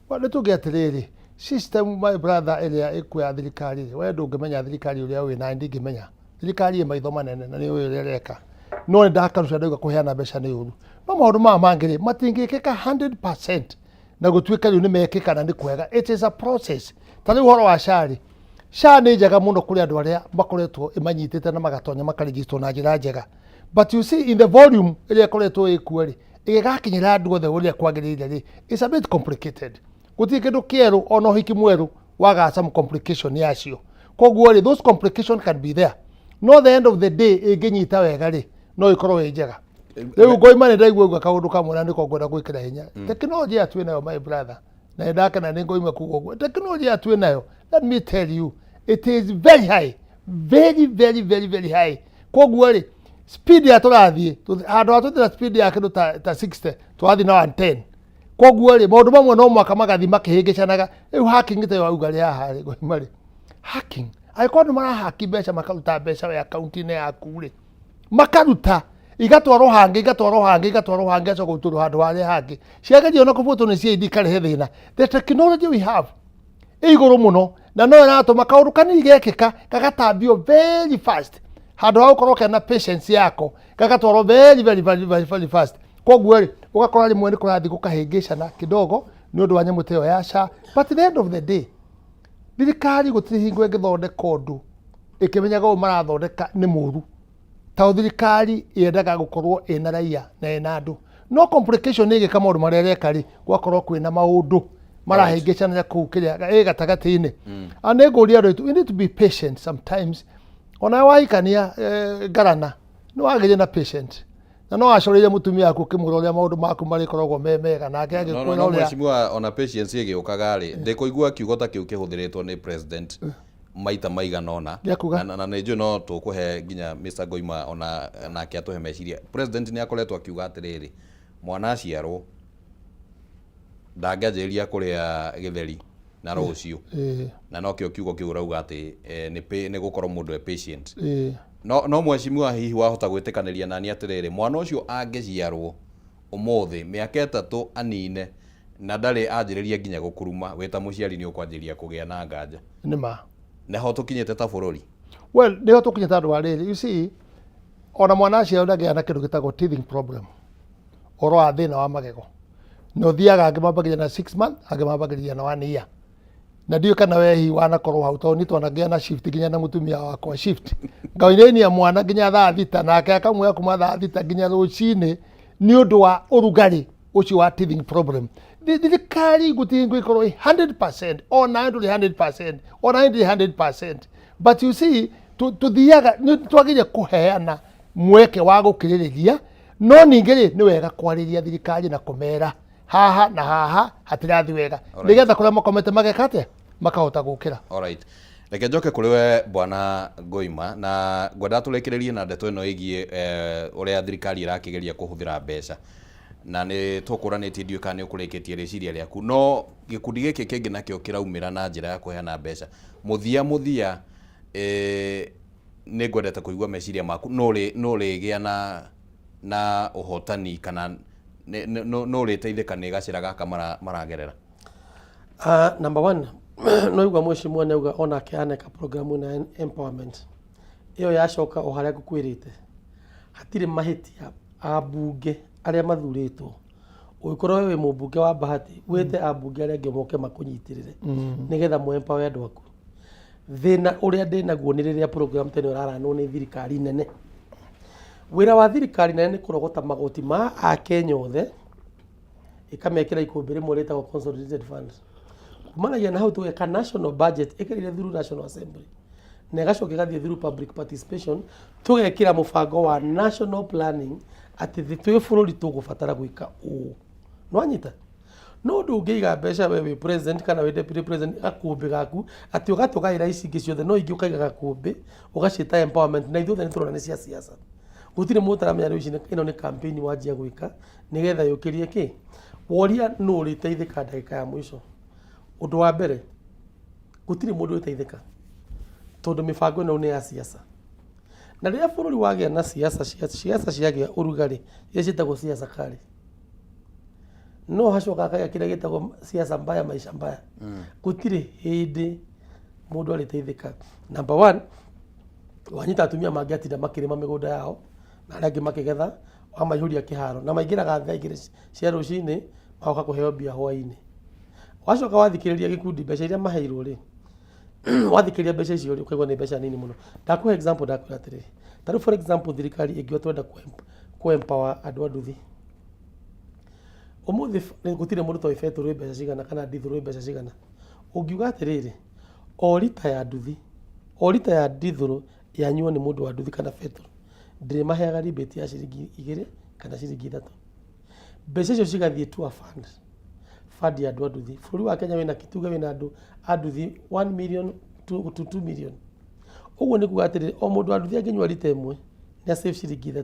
Well, nĩ tuge atĩrĩrĩ, system, my brother, ĩrĩa ĩkuo ya thirikari rĩ, we ndũngĩmenya thirikari ũrĩa wĩ na ndingĩmenya. Thirikari ĩ maitho manene na nĩ ũĩ ũrĩa ĩreka. No nĩ ndakarusha ndauga kũheana mbeca nĩ ũru, no maũndũ maya mangĩ rĩ, matingĩkĩka 100% na gũtuĩka rĩu nĩ mekĩka na nĩ kwega. It is a process. Ta rĩu ũhoro wa SHA rĩ, SHA nĩ njega mũno kũrĩ andũ arĩa makoretwo ĩmanyitĩte na magatonya makarejistwo na njĩra njega, but you see, in the volume ĩrĩa ĩkoretwo ĩkuo rĩ, ĩgĩgakinyĩra andũ othe ũrĩa kwagĩrĩire rĩ, it's a bit complicated. Gũtirĩ kĩndũ kĩerũ, ona ũhiki mwerũ wagaga some complication yacio. Koguo rĩ, those complication can be there, no the end of the day ĩngĩnyita wega rĩ, no ĩkorwo ĩ njega. Rĩu Ngoima nĩ ndaigua uga kaũndũ kamwe na nĩko ngwenda gwĩkĩra hinya. Tekinoronjĩ ya twĩ nayo, my brother, na nĩ ndakena nĩ Ngoima kuga ũguo. Tekinoronjĩ ya twĩ nayo, let me tell you, it is very high, very very very very high. Koguo rĩ, speed ya tũrathiĩ handũ ha tũthira speed ya kĩndũ ta 60, tũrathiĩ na 110. Koguo rĩ, maũndũ mamwe no mwaka magathiĩ makĩhĩngĩcanaga. Rĩu hacking ta ĩyo auga rĩ haha rĩ, Ngoima rĩ, hacking, angĩkorwo andũ marahaki mbeca, makaruta mbeca we akaunti-inĩ yaku rĩ, makaruta igatwarwo hangĩ, igatwarwo hangĩ, igatwarwo hangĩ, igacoka gũitũrwo handũ harĩa hangĩ, ciageria ona kũbutwo nĩ CID ikarehe thĩna. The technology we have ĩ igũrũ mũno, na no ĩratũma kaũndũ kanini gekĩka gagatambio very fast, handũ ha gũkorwo kena patience yako, gagatwarwo very very very very very fast. Koguo rĩ, ũgakora rĩmwe nĩ kũrathiĩ gũkahĩngĩcana kidogo nĩ ũndũ wa nyamũ ta ĩyo ya SHA. But at the end of the day, thirikari gũtirĩ hingo ĩngĩthondeka ũndũ ĩkĩmenyaga ũyũ marathondeka nĩ mũru, tondũ thirikari yendaga gũkorwo ĩna raia na ĩna andũ. No complication ĩgĩka maũndũ marĩa ĩreka rĩ, gũgakorwo kwĩna maũndũ marahĩngĩcana kũu kĩrĩa ĩ gatagatĩ-inĩ. A nĩ ngũria andũ aitũ, we need to be patient sometimes. Ona wahikania, ngarana nĩ wagĩrĩire na patient, na no wacoreire mũtumia waku ũkĩmwĩra ũrĩa maũndũ maku marĩkoragwo me mega, nake No, agĩkwĩra no, ũrĩa mheshimiwa, ona patience ĩgĩũkaga rĩ, ndĩkũigua kiugo ta kĩu kĩhũthĩrĩtwo nĩ president maita maigana ũna. Gĩa kuga? Na nĩ njũĩ no tũkũhe nginya Mr. Ngoima ona nake atũhe meciria. President nĩ akoretwo akiuga atĩrĩrĩ, mwana aciarwo ndangĩanjĩrĩria kũrĩa gĩtheri na rũciũ. Na nokĩo kiugo kĩu ũrauga atĩ nĩ gũkorwo mũndũ e patient. No mheshimiwa, hihi wahota gwĩtĩkanĩria nani atĩrĩrĩ, mwana ũcio angĩciarwo ũmũthĩ, mĩaka 3 anine na ndarĩ anjĩrĩria nginya gũkuruma, wĩ ta mũciari nĩ ũkwanjĩrĩria kũgĩa na nganja? Nĩ ma. Naho tũkinyĩte ta bũrũri. Well, nĩho tũkinyĩte andũ a rĩrĩ, you see, ona mwana aciarwo ndagĩa na kĩndũ gĩtagwo teething problem, ũhoro wa thĩna wa magego, na ũthiaga angĩ mambagĩrĩria na 6 month, angĩ mambagĩrĩria na 1 year, na ndiũĩ kana we hihi wanakorwo hau, tondũ niĩ twanagĩa na shift nginya na mũtumia wakwa, shift ngainainia mwana nginya thaa 6, nake akamwoya kuma thaa 6 nginya rũcinĩ nĩ ũndũ wa ũrugarĩ ũcio wa teething problem. Thirikari gũtirĩ ngũikorwo ĩ 100%, ona ndũrĩ 100%, ona ndĩrĩ 100%, but you see, tũthiaga nĩ twagĩrĩire kũheana mweke wa gũkirĩrĩria, no ningĩ rĩ, nĩ wega kwarĩria thirikari na kũmera haha na haha hatirathi wega, nĩgetha kũrĩa makomete mageka atĩa, makahota gũkĩra. Alright. Reke njoke kũrĩ we, Bwana Ngoima, na ngwendaga tũrĩkĩrĩrie na ndeto ĩno ĩgiĩ ũrĩa thirikari ĩrakĩgeria kũhũthĩra mbeca, na nĩ tũkũranĩtie, ndiũĩ kana nĩ ũkũrĩkĩtie rĩciria rĩaku, no gĩkundi gĩkĩ kĩngĩ nakĩo kĩraumĩra na njĩra ya kũheana mbeca mũthia mũthia. Nĩ ngwendete kũigua meciria maku, no ũrĩgĩa na ũhotani kana no ũrĩteithĩka nĩ gacĩra gaka maragerera? Number one, no igua mheshimiwa nĩauga onake aneka program ĩno ya empowerment ĩyo yacoka o harĩa ngũkwĩrĩte, hatirĩ mahĩtia ambunge arĩa mathurĩtwo. Ũngĩkorwo we wĩ mũmbunge wa bahati, wĩte ambunge arĩa angĩ moke makũnyitĩrĩre nĩgetha mũ empower andũ aku. Thĩna ũrĩa ndĩnaguo nĩ rĩrĩa program ta ĩno ĩraranwo nĩ thirikari nene. Wĩra wa thirikari nene nĩ kũrogota magoti ma akenya othe, ĩkamekĩra ikũmbĩ rĩmwe rĩtagwo consolidated fund. Kumanagia na hau tũgeka national budget ĩkĩrire through National Assembly na ĩgacoka ĩgathiĩ through public participation, tũgekĩra mũbango wa national planning atĩ thĩ twĩ bũrũri tũgũbatara gwĩka ũũ. Nĩwanyita? No ndũngĩiga mbeca we wĩ president kana wĩ deputy president gakũmbĩ gaku atĩ ũgatũgaĩra ici ingĩ ciothe, no ingĩ ũkaiga gakũmbĩ ũgaciĩta empowerment, na ithuothe nĩ tũrona nĩ cia siasa. Gũtirĩ mũndũ ũtaramenya rĩu ici ĩno nĩ campaign wanjia gwĩka nĩgetha yũkĩrie kĩ woria nũ ũrĩteithĩka ndagĩka ya mũico. Ũndũ wa mbere, gũtirĩ mũndũ ũrĩteithĩka tondũ mĩbango ĩno nĩ ya siasa, na rĩrĩa bũrũri wagĩa na siasa siasa ciagĩa ũrugarĩ, iria ciĩtagwo siasa kali, no hacoka hakagĩa kĩrĩa gĩtagwo siasa mbaya, maisha mbaya. Gũtirĩ hĩndĩ mũndũ arĩteithĩka. Number one, wanyita atumia mangĩatinda makĩrĩma mĩgũnda yao na arĩa angĩ makĩgetha, wamaihũria kĩharo na maingĩraga thaa 2 cia rũcinĩ, magoka kũheo mbia hwainĩ. Wacoka wathikĩrĩria gĩkundi mbeca iria maheirwo rĩ, wathikĩrĩria mbeca icio rĩ, ũkaigua nĩ mbeca nini mũno. Ndakũhe example, ndakwĩra atĩrĩrĩ, ta rĩu for example, thirikari ĩngiuga twenda kũ empower andũ a nduthi ũmũthĩ, gũtirĩ mũndũ toĩ betũrũ ĩ mbeca cigana kana ndithũrũ ĩ mbeca cigana. Ũngiuga atĩrĩrĩ, o rita ya nduthi, o rita ya ndithũrũ yanyuo nĩ mũndũ wa nduthi kana betũrũ, ndĩrĩmaheaga rebate ya ciringi 2 kana ciringi 3, mbeca icio cigathiĩ to a fund, fund ya andũ a nduthi. Bũrũri wa Kenya wĩna tuge wĩna andũ a nduthi 1 million to 2 million. Ũguo nĩ kuga atĩrĩrĩ, o mũndũ wa nduthi angĩnyua rita ĩmwe nĩ save ciringi 3.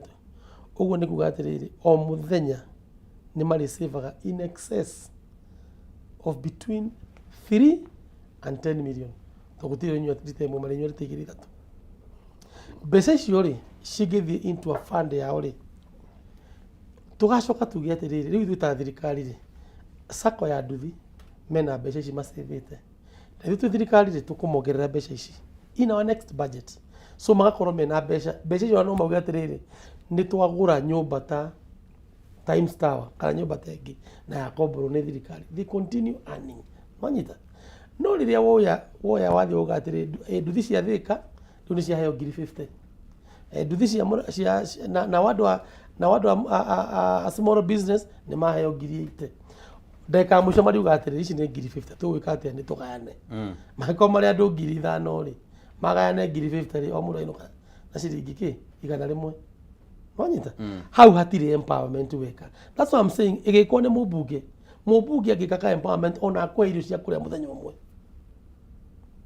Ũguo nĩ kuga atĩrĩrĩ, o mũthenya nĩ marĩ in excess of between 3 and 10 million, tondũ gũtirĩ ũnyua rita ĩmwe, marĩnyua rita igĩrĩ, ithatũ. Mbeca icio rĩ, cingĩthiĩ into a fund yao rĩ, tũgacoka tuge atĩrĩrĩ, rĩu ithuĩ ta thirikari rĩ, sacco ya nduthi mena mbeca ici macĩvĩte, na ithuĩ twĩ thirikari rĩ, tũkũmongerera mbeca ici in our next budget, so magakorwo mena mbeca. Mbeca icio no mauge atĩrĩrĩ, nĩ twagũra nyũmba ta Times Tower kana nyũmba ta ĩngĩ na yakomborwo nĩ thirikari, they continue earning. Wanyita? No rĩrĩa woya wathiĩ uga atĩrĩ, nduthi cia Thĩka rĩu nĩ ciaheo ngiri 50, nduthi cia na andũ a na andũ a small business nĩ maheo ngiri 80, ndagĩka ya mũico mariuga atĩrĩ, ici nĩ ngiri 50, tũgwĩka atĩa? Nĩ tũgayane. Mangĩkorwo marĩ andũ 5,000 rĩ, magayane ngiri 50 rĩ, o mũndũ ainũka na ciringi kĩ 100. Wanyita? Hau hatirĩ empowerment weka. That's what I'm saying, ĩgĩkwo nĩ mũmbunge, mũmbunge angĩka ka empowerment ona akwe irio cia kũrĩa mũthenya ũmwe,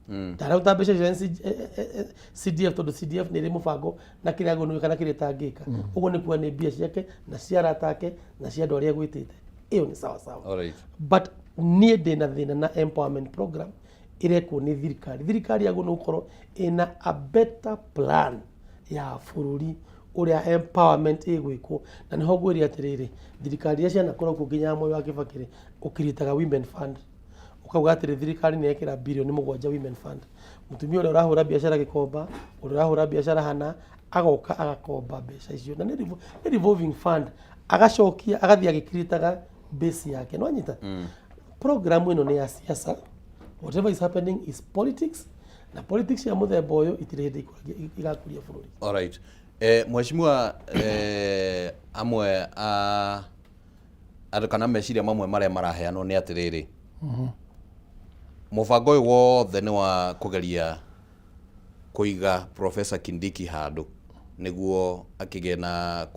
ndarauta mbeca cia CDF, tondũ CDF nĩ ĩrĩ mũbango na kĩrĩa agũnũĩ kana kĩrĩa ĩtangĩka. Ũguo nĩ kuga nĩ mbia ciake na cia arata ake na cia andũ arĩa egwĩtĩte, ĩyo nĩ sawa sawa. But niĩ ndĩna thĩna na empowerment program ĩrekwo nĩ thirikari. Thirikari yagwo nĩ gũkorwo ĩna a better plan. Ya bũrũri ũrĩa empowerment ĩgwĩkwo. Na nĩho ngwĩre atĩrĩrĩ, thirikari iria cianakorwo kuo nginya Moi wa Kibaki rĩ, ũkiritaga women fund, ũkauga atĩrĩ, thirikari nĩ yekĩra birioni 7 women fund. Mũtumia ũrĩa ũrahũra biacara Gĩkomba, ũrĩa ũrahũra biacara hana, agoka agakomba mbeca icio, na nĩ revolving fund, agacokia, agathiĩ agĩkiritaga base yake. No anyita program ĩno nĩ ya siasa. Whatever is happening is politics, na politics ya mũthemba ũyũ itirĩ hĩndĩ igakũria bũrũri. Alright. Mheshimiwa, amwe a andũ kana meciria mamwe marĩa maraheanwo nĩ atĩrĩrĩ, mũbango ũyũ wothe nĩ wa kũgeria kũiga Professor Kindiki handũ nĩguo akĩgĩe na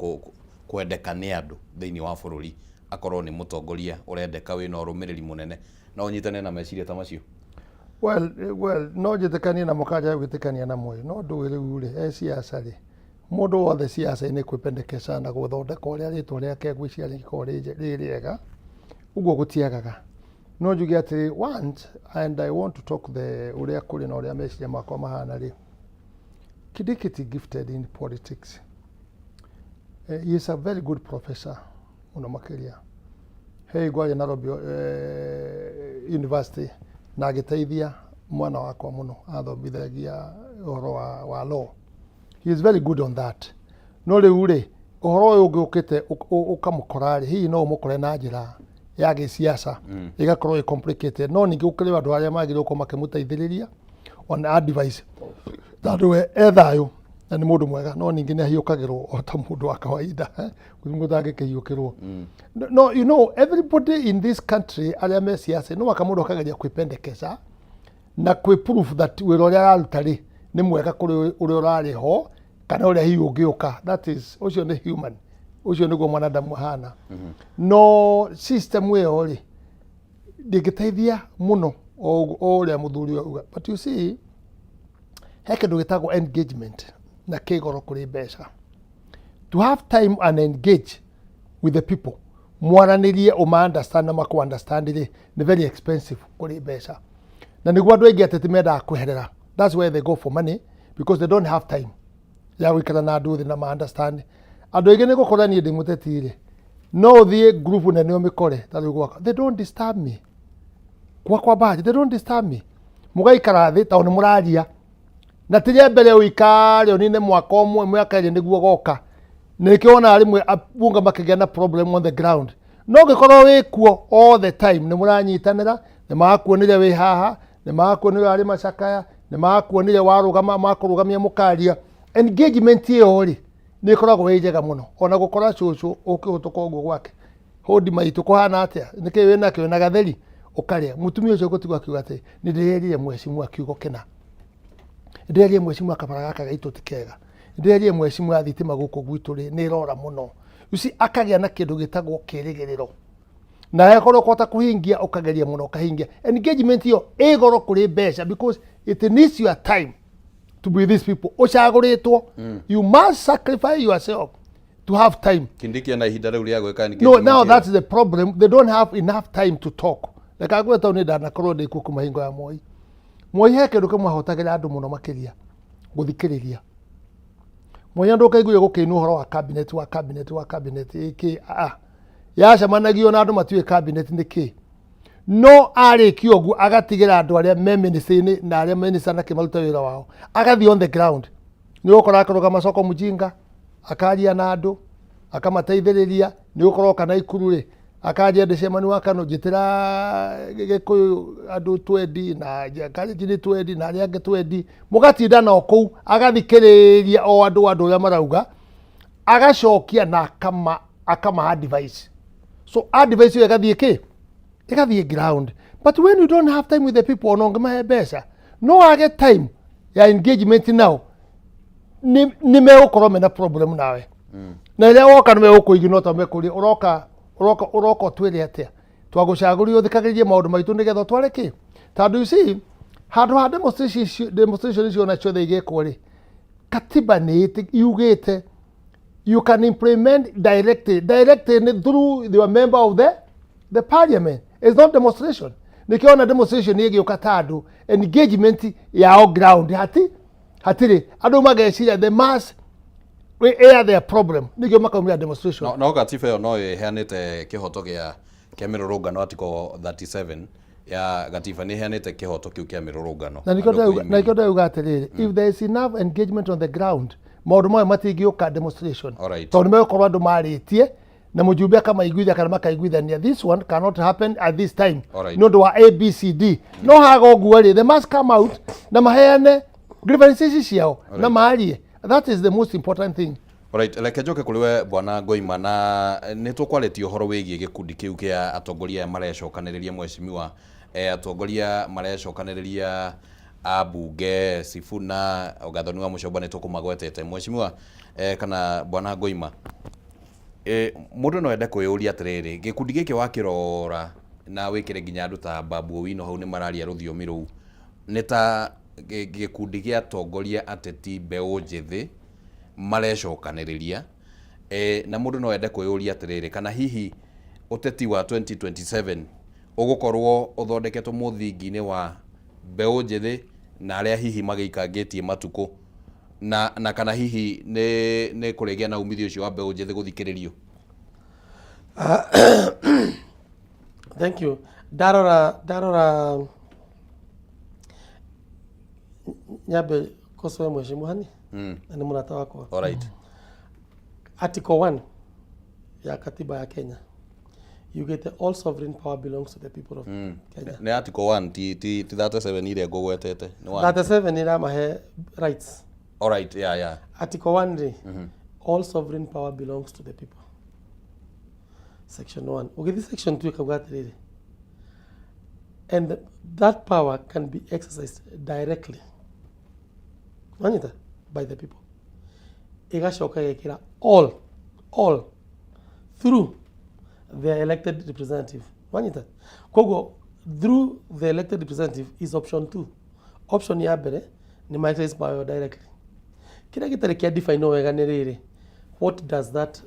kwendeka nĩ andũ thĩinĩ wa bũrũri, akorwo nĩ mũtongoria ũrendeka wĩna ũrũmĩrĩri mũnene. No ũnyitane na meciria ta macio? Well, no njĩtĩkanie namo kanja gwĩtĩkania namo ĩ, no ndũĩ rĩu rĩ, e siasa rĩ, mũndũ wothe siasa-inĩ kwĩpendekeza na gũthondeka ũrĩa rĩtwa rĩake ngwĩciria rĩngĩkorwo rĩ rĩega ũguo gũtiagaga. No njuge atĩ once, and I want to talk the ũrĩa kũrĩ na ũrĩa meciria makwa mahana rĩ, Kindiki ti gifted in politics. He is a very good professor mũno makĩria. He hingo arĩ Nairobi University na agĩteithia mwana wakwa mũno, athomithagia ũhoro wa law. He is very good on that. No rĩu rĩ, ũhoro ũyũ ũngĩ ũkĩte ũkamũkora rĩ, hihi no ũmũkore na njĩra ya gĩsiasa, ĩgakorwo ĩ complicated. No ningĩ gũkĩrĩ andũ arĩa magĩrĩirwo gũkorwo makĩmũteithĩrĩria on advice, tondũ we e thayũ na nĩ mũndũ mwega, no ningĩ nĩ ahiũkagĩrwo o ta mũndũ wa kawaida, gũtirĩ mũndũ ũtangĩkĩhiũkĩrwo. No you know, everybody in this country arĩa me siasa, no waka mũndũ akageria kwĩpendekeza na kwĩ proof that wĩra ũrĩa araruta rĩ nĩ mwega kũrĩ ũrĩa ũrarĩ ho kana ũrĩa hihi ũngĩũka. That is, ũcio nĩ human, ũcio nĩguo mwanadamu ahana. No system ĩyo rĩ, ndĩngĩteithia mũno o ũrĩa mũthuri ũyũ auga. But you see, he kĩndũ gĩtagwo engagement na kĩ goro kũrĩ mbeca. To have time and engage with the people, mwaranĩrie, ũma understand na makũ understand rĩ, nĩ very expensive kũrĩ mbeca. Na nĩguo andũ aingĩ ateti mendaga kweherera. That's why they go for money, because they don't have time ya gũikara na andũ thĩ na ma understand. Andũ aingĩ nĩ gũkora niĩ ndĩ mũteti rĩ, no ũthiĩ group nene ũmĩkore ta rĩu gwakwa, they don't disturb me. Gwakwa baji, they don't disturb me. Mũgaikara thĩ tondũ nĩ mũraria, na ti rĩa mbere ũikare ũnine mwaka ũmwe, mĩaka 2 nĩguo goka. Nĩkĩo wonaga rĩmwe abunge makĩgĩa na problem on the ground. No ũngĩkorwo wĩ kuo all the time, nĩ mũranyitanĩra, nĩ makuonire wĩ haha, nĩ makuonire warĩ macakaya, nĩ makuonire warũgama, makũrũgamia mũkaria. Engagement ĩyo rĩ, nĩ ĩkoragwo ĩ njega mũno. Ona gũkora cũcũ ũkĩhĩtũka ũguo gwake, "Hũndi maitũ, kũhana atĩa? Nĩkĩ wĩnakĩo na gatheri?" Ũkarĩa mũtumia ũcio gũtigwo akiuga atĩ, "Nĩ ndĩrerire mheshimiwa kiugo kĩna, ndĩrerire mheshimiwa kabara gaka gaitũ ti kega, ndĩrerire mheshimiwa thitima gũkũ gwitũ rĩ nĩ ĩrora mũno." You see, akagĩa na kĩndũ gĩtagwo kĩrĩgĩrĩro, na akorwo ũkũhota kũhingia, ũkageria mũno ũkahingia. Engagement ĩyo ĩ goro kũrĩ mbeca, because it needs your time to be with these people. Ũcagũrĩtwo, you must sacrifice yourself to have time. Kindiki ena ihinda rĩu rĩa gwĩka No, engagement now ĩyo? That's the problem. They don't have enough time to talk. Reke ngwĩre, tondũ nĩ ndanakorwo ndĩ kuo kuma hingo ya Moi. Moi he kĩndũ kĩmwe ahotagĩra andũ mũno makĩria, gũthikĩrĩria. Moi andũ ũkaiguire gũkĩinwo ũhoro wa cabinet, wa cabinet, wa cabinet ĩkĩ yacemanagio na andũ matiũĩ cabinet nĩ kĩ. No arĩkia ũguo, agatigĩra andũ arĩa me ministry-inĩ na arĩa minister na kĩmarute wĩra wao, agathiĩ on the ground. Nĩ ũgũkora akĩrũgama soko mjinga, akaria na andũ, akamateithĩrĩria. Nĩ ũgũkorwo kana ikuru rĩ, akanjia ndĩ cemani wa kano, njĩtĩra Gĩkũyũ andũ twendi na Kalenjin nĩ twendi na arĩa angĩ twendi, mũgatinda nao kũu, agathikĩrĩria o andũ ũrĩa marauga, agacokia na akama advice. So advice ĩyo ĩgathiĩ kĩ ĩgathiĩ ground. But when you don't have time with the people, ona ũngĩmahe mbeca, no age time ya engagement nao, nĩ megũkorwo mena problem nawe. Na rĩrĩa woka nĩ megũkũigua ta mekũria, "Ũroka, ũroka, ũroka ũtwĩre atĩa? Twagũcagũrire ũthikagĩrĩrie maũndũ maitũ nĩgetha ũtware kĩ?" Tondũ you see, handũ ha demonstration icio ona ciothe igĩkwo rĩ, katiba nĩ yugĩte you can implement directly. Directly nĩ through your member of the parliament. It's not demonstration. Nĩkĩo ona demonstration ĩgĩũka ta andũ, engagement yao ground hati. Hatirĩ andũ mageciria the mass we air their problem nĩkĩo makaumĩra demonstration. No, no gatiba ĩyo no ĩheanĩte kĩhoto gĩa mĩrũrũngano. Article 37 ya gatiba nĩ ĩheanĩte kĩhoto kĩu kĩa mĩrũrũngano. Na nĩkĩo Andũ na kwĩyumĩria. Nĩkĩo ndauga atĩrĩrĩ, if there is enough engagement on the ground, maũndũ maya matingĩũka demonstration, tondũ nĩmegũkorwo andũ marĩtie na mũjumbe akamaiguithia kana makaiguithania, this one cannot happen at this time nĩ ũndũ wa ABCD. No haga ũguo rĩ, they must come out na maheane grievances ciao na marie. That is the most important thing. Alright, reke njoke kũrĩ we Bwana Ngoima, na nĩ tũkwarĩtie ũhoro wĩgiĩ gĩkundi kĩu kĩa atongoria aya marecokanĩrĩria, mheshimiwa, atongoria marecokanĩrĩria a mbunge, Sifuna, Gathoni wa Mũcomba, nĩ tũkũmagwetete. Mheshimiwa, kana Bwana Ngoima, mũndũ no ende kwĩyũria atĩrĩrĩ, gĩkundi gĩkĩ wakĩrora na wĩkĩre nginya andũ ta Babu Owino hau nĩ mararia rũthiomi rũu, nĩ ta gĩkundi gĩa atongoria ateti mbeũ njĩthĩ marecokanĩrĩria, na mũndũ no ende kwĩyũria atĩrĩrĩ, kana hihi ũteti wa 2027 ũgũkorwo ũthondeketwo mũthingi-inĩ wa mbeũ njĩthĩ na arĩa hihi magĩikangĩtie matukũ, na kana hihi nĩ kũrĩgĩa na umithio ũcio wa mbeũ njĩthĩ gũthikĩrĩrio? Thank you. Ndarora nyambe kosoe mheshimiwa hani na nĩ mũrata wakwa. Article 1 ya katiba ya Kenya yugĩte all sovereign power belongs to the people of Kenya. Nĩ article 1, ti 37 iria ngũgwetete, nĩ 1. 37 ĩramahe rights. Alright, yeah. Article 1 rĩ, all sovereign power belongs to the people, section 1. Ũgĩthiĩ section 2 ĩkauga atĩrĩrĩ, and that power can be exercised directly, wanyita, by the people. Ĩgacoka ĩgekĩra all through their elected representative, wanyita. Koguo through the elected representative is option 2. Option ya mbere nĩ ma exercise power directly. Kĩrĩa gĩtarĩ kĩa define wega nĩ rĩrĩ, what does that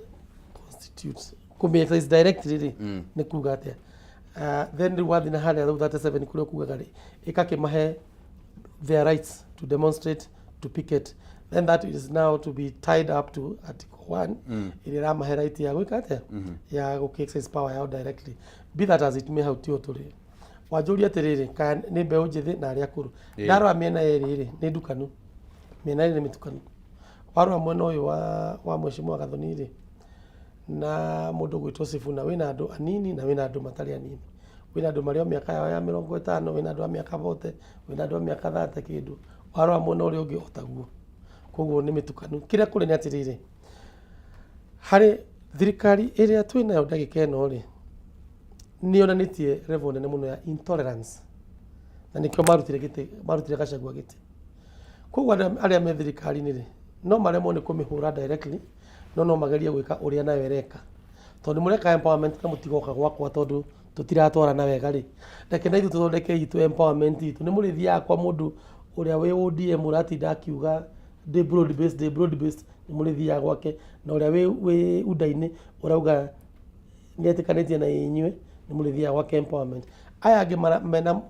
constitute? Kũmĩ exercise directly rĩ, nĩ kuga atĩa? Then rĩu wathiĩ na harĩa rĩu 37 kũrĩa kugaga rĩ, ĩkakĩmahe their rights to demonstrate, to picket. Then that is now to be tied up to article 1 ĩrĩa ĩramahe right ya gwĩka atĩa, ya gũkĩ exercise power yao directly. Be that as it may, hau tio tũrĩ. Wanjũria atĩrĩrĩ, kana nĩ mbeũ njĩthĩ na arĩa akũrũ. Ndarora mĩena ĩrĩ rĩ, nĩ ndukanu. Mĩena ĩrĩ nĩ mĩtukanu. Warora mwena ũyũ wa mheshimiwa Gathoni rĩ, na mũndũ gwĩtwo Sifuna, wĩna andũ anini na wĩna andũ matarĩ anini. Wĩna andũ marĩ o mĩaka yao ya 50, wĩna andũ a mĩaka 40, wĩna andũ a mĩaka 30 kĩndũ. Warora mwena ũrĩa ũngĩ o taguo. Koguo nĩ mĩtukanu. Kĩrĩa kũrĩ nĩ atĩrĩrĩ, harĩ thirikari ĩrĩa twĩnayo ndagĩka ĩno rĩ, nĩ yonanĩtie level nene mũno ya intolerance, na nĩkĩo marutire gĩtĩ, marutire Gachagua gĩtĩ. Koguo arĩa me thirikari-inĩ rĩ, no maremwo nĩ kũmĩhũra directly, no magerie gwĩka ũrĩa nayo ĩreka, tondũ mũreka empowerment na mũtigoka gwakwa tondũ tũtiratwarana wega rĩ, reke na ithuĩ tũthondeke itũ empowerment itũ. Nĩ mũrĩthiaga kwa mũndũ ũrĩa wĩ ODM ũratinda akiuga ndĩ broad based, ndĩ broad based, nĩ mũrĩthiaga gwake, na ũrĩa wĩ UDA-inĩ ũrauga nĩetĩkanĩtie na inyuĩ, nĩ mũrĩthiaga gwake empowerment. Aya angĩ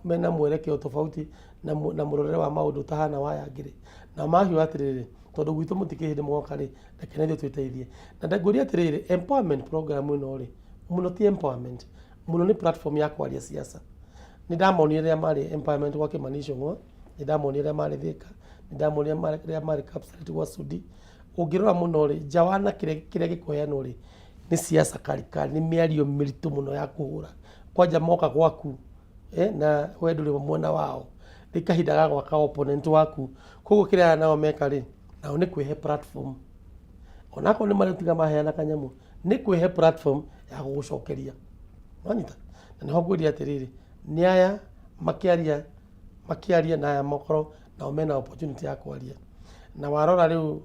mena mwerekeo tofauti na mũrorere wa maũndũ ũtahana wa aya angĩ rĩ, na makiuga atĩrĩrĩ, tondũ gwitũ mũtikĩrĩ hĩndĩ mũgoka rĩ, reke na ithuĩ twĩteithie. Na ngũria atĩrĩrĩ, empowerment program ĩno rĩ, mũno ti empowerment, mũno nĩ platform ya kwaria siasa. Nĩ ndamonire rĩrĩa marĩ empowerment gwa Kimani Ichung'wa, nĩ ndamonire rĩrĩa marĩ Thika, nĩ ndamonire rĩrĩa marĩ Kapseret gwa Sudi. Ũngĩrora mũno rĩ, nja wa na kĩrĩa gĩkũheanwo rĩ, nĩ siasa karikari, nĩ mĩario mĩritũ mũno ya kũhũra. Kwanja moka gwaku, na we ndũrĩ mwena wao, nĩ kahinda ga gwaka opponent waku. Koguo kĩrĩa aya nao meka rĩ, nao nĩ kwĩhe platform, onakorwo nĩ marĩtiga maheana kanyamũ, nĩ kwĩhe platform ya gũgũcokeria, wanyita. Na nĩho ngwĩria atĩrĩrĩ, nĩ aya makĩaria na aya makorwo nao mena opportunity ya kwaria. Na warora rĩu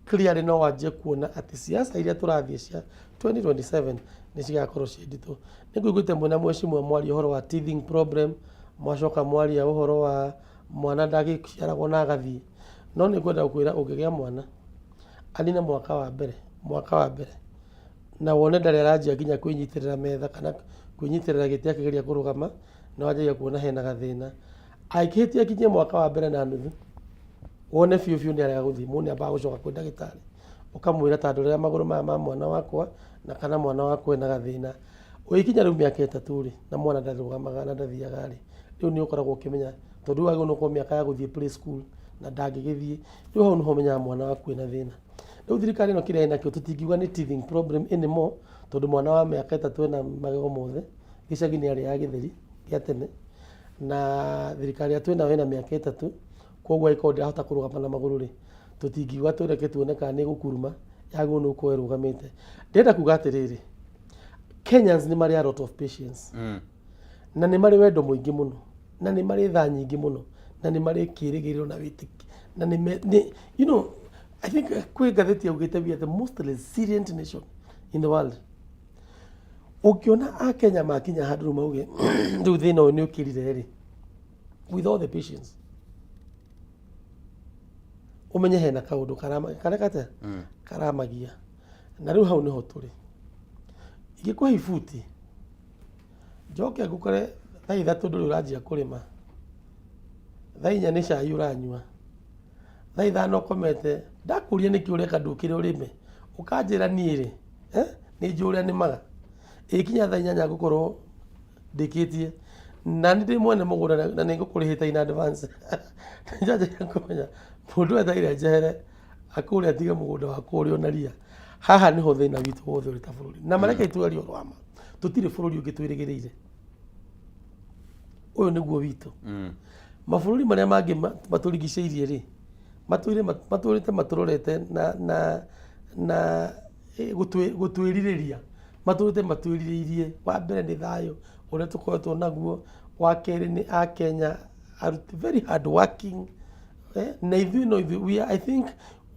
clearly no wanjie kuona atĩ siasa iria tũrathiĩ cia 2027 nĩ cigakorwo ciĩ nditũ. Nĩ ngũiguĩte mwĩna mheshimiwa mwaria ũhoro wa teething problem, mwacoka mwaria ũhoro wa mwana ndagĩciaragwo na agathiĩ. No nĩ ngwenda gũkwĩra, ũngĩgĩa mwana anine mwaka wa mbere na wone ndarĩ aranjia nginya kwĩnyitĩrĩra metha kana kwĩnyitĩrĩra gĩtĩ akĩgeria kũrũgama, nĩ wanjagia kuona hena gathĩna. Angĩhĩtia akinyie mwaka wa mbere na nuthu, Wone biũ biũ nĩ arega gũthiĩ, mũndũ nĩ ambaga gũcoka kwĩ ndagĩtarĩ, ũkamwĩra ta ndorera magũrũ maya ma mwana wakwa na kana mwana wakwa ena gathĩna. Ũgĩkinya rĩu mĩaka 3 rĩ, na mwana ndarũgamaga na ndathiaga rĩ, rĩu nĩ ũkoragwo ũkĩmenya tondũ rĩu agĩrĩirwo nĩ gũkorwo mĩaka ya gũthiĩ play school na ndangĩgĩthiĩ, rĩu hau nĩho ũmenyaga mwana waku ena thĩna. Rĩu thirikari ĩno kĩrĩa ĩnakĩo tũtingiuga nĩ teething problem anymore, tondũ mwana wa mĩaka 3 ena magego mothe, gĩcagi nĩ arĩaga gĩtheri gĩa tene, na thirikari ĩrĩa twĩnayo ĩna mĩaka 3, koguo angĩkorwo ndĩrahota kũrũgama na magũrũ rĩ, tũtingiuga tũreke tuone kana nĩ ĩgũkuruma, yagĩrĩirwo nĩ gũkorwo ĩrũgamĩte. Ndĩrenda kuga atĩrĩrĩ, Kenyans nĩ marĩ a lot of patience. Na nĩ marĩ wendo mũingĩ mũno, na nĩ marĩ tha nyingĩ mũno, na nĩ marĩ kĩrĩgĩrĩro na wĩtĩkio, na nĩ, nĩ, you know, I think kwĩ ngathĩti yaugĩte we are the most resilient nation in the world. Ũngĩona Akenya makinya handũ rĩu mauge rĩu thĩna ũyũ nĩ ũkĩrire rĩ, with all the patience, ũmenye hena kaũndũ kareka atĩa karamagia, na rĩu hau nĩho tũrĩ. Ingĩkũhe ibuti njoke ngũkore thaa 3 ndũrĩ ũranjia kũrĩma, thaa 4 nĩ cai ũranyua, thaa 5 ũkomete, ndakũria nĩkĩ ũreka ndũkĩre ũrĩme, ũkanjĩra niĩ rĩ, nĩ njũĩ ũrĩa nĩmaga, ĩkinya thaa 8 ngũkorwo ndĩkĩtie, na nĩ ndĩ mwene mũgũnda na nĩ ngũkũrĩhĩte in advance. Njanjagia kũmenya mũndũ etereire njehere akũrĩa atige mũgũnda wakwa ũrĩ ona ria. Haha nĩho thĩna witũ wothe ũrĩ ta bũrũri, na mareke twarie ũhoro wa ma, tũtirĩ bũrũri ũngĩ twĩrĩgĩrĩire, ũyũ nĩguo witũ. Mabũrũri marĩa mangĩ matũrigicĩirie rĩ, matũire matũrĩte matũrorete na gũtwĩrirĩria, matũrĩte matwĩrirĩirie. Wa mbere nĩ thayũ ũrĩa tũkoretwo naguo, wa kerĩ nĩ Akenya aruti very hard working, na ithuĩ no ithuĩ we are, I think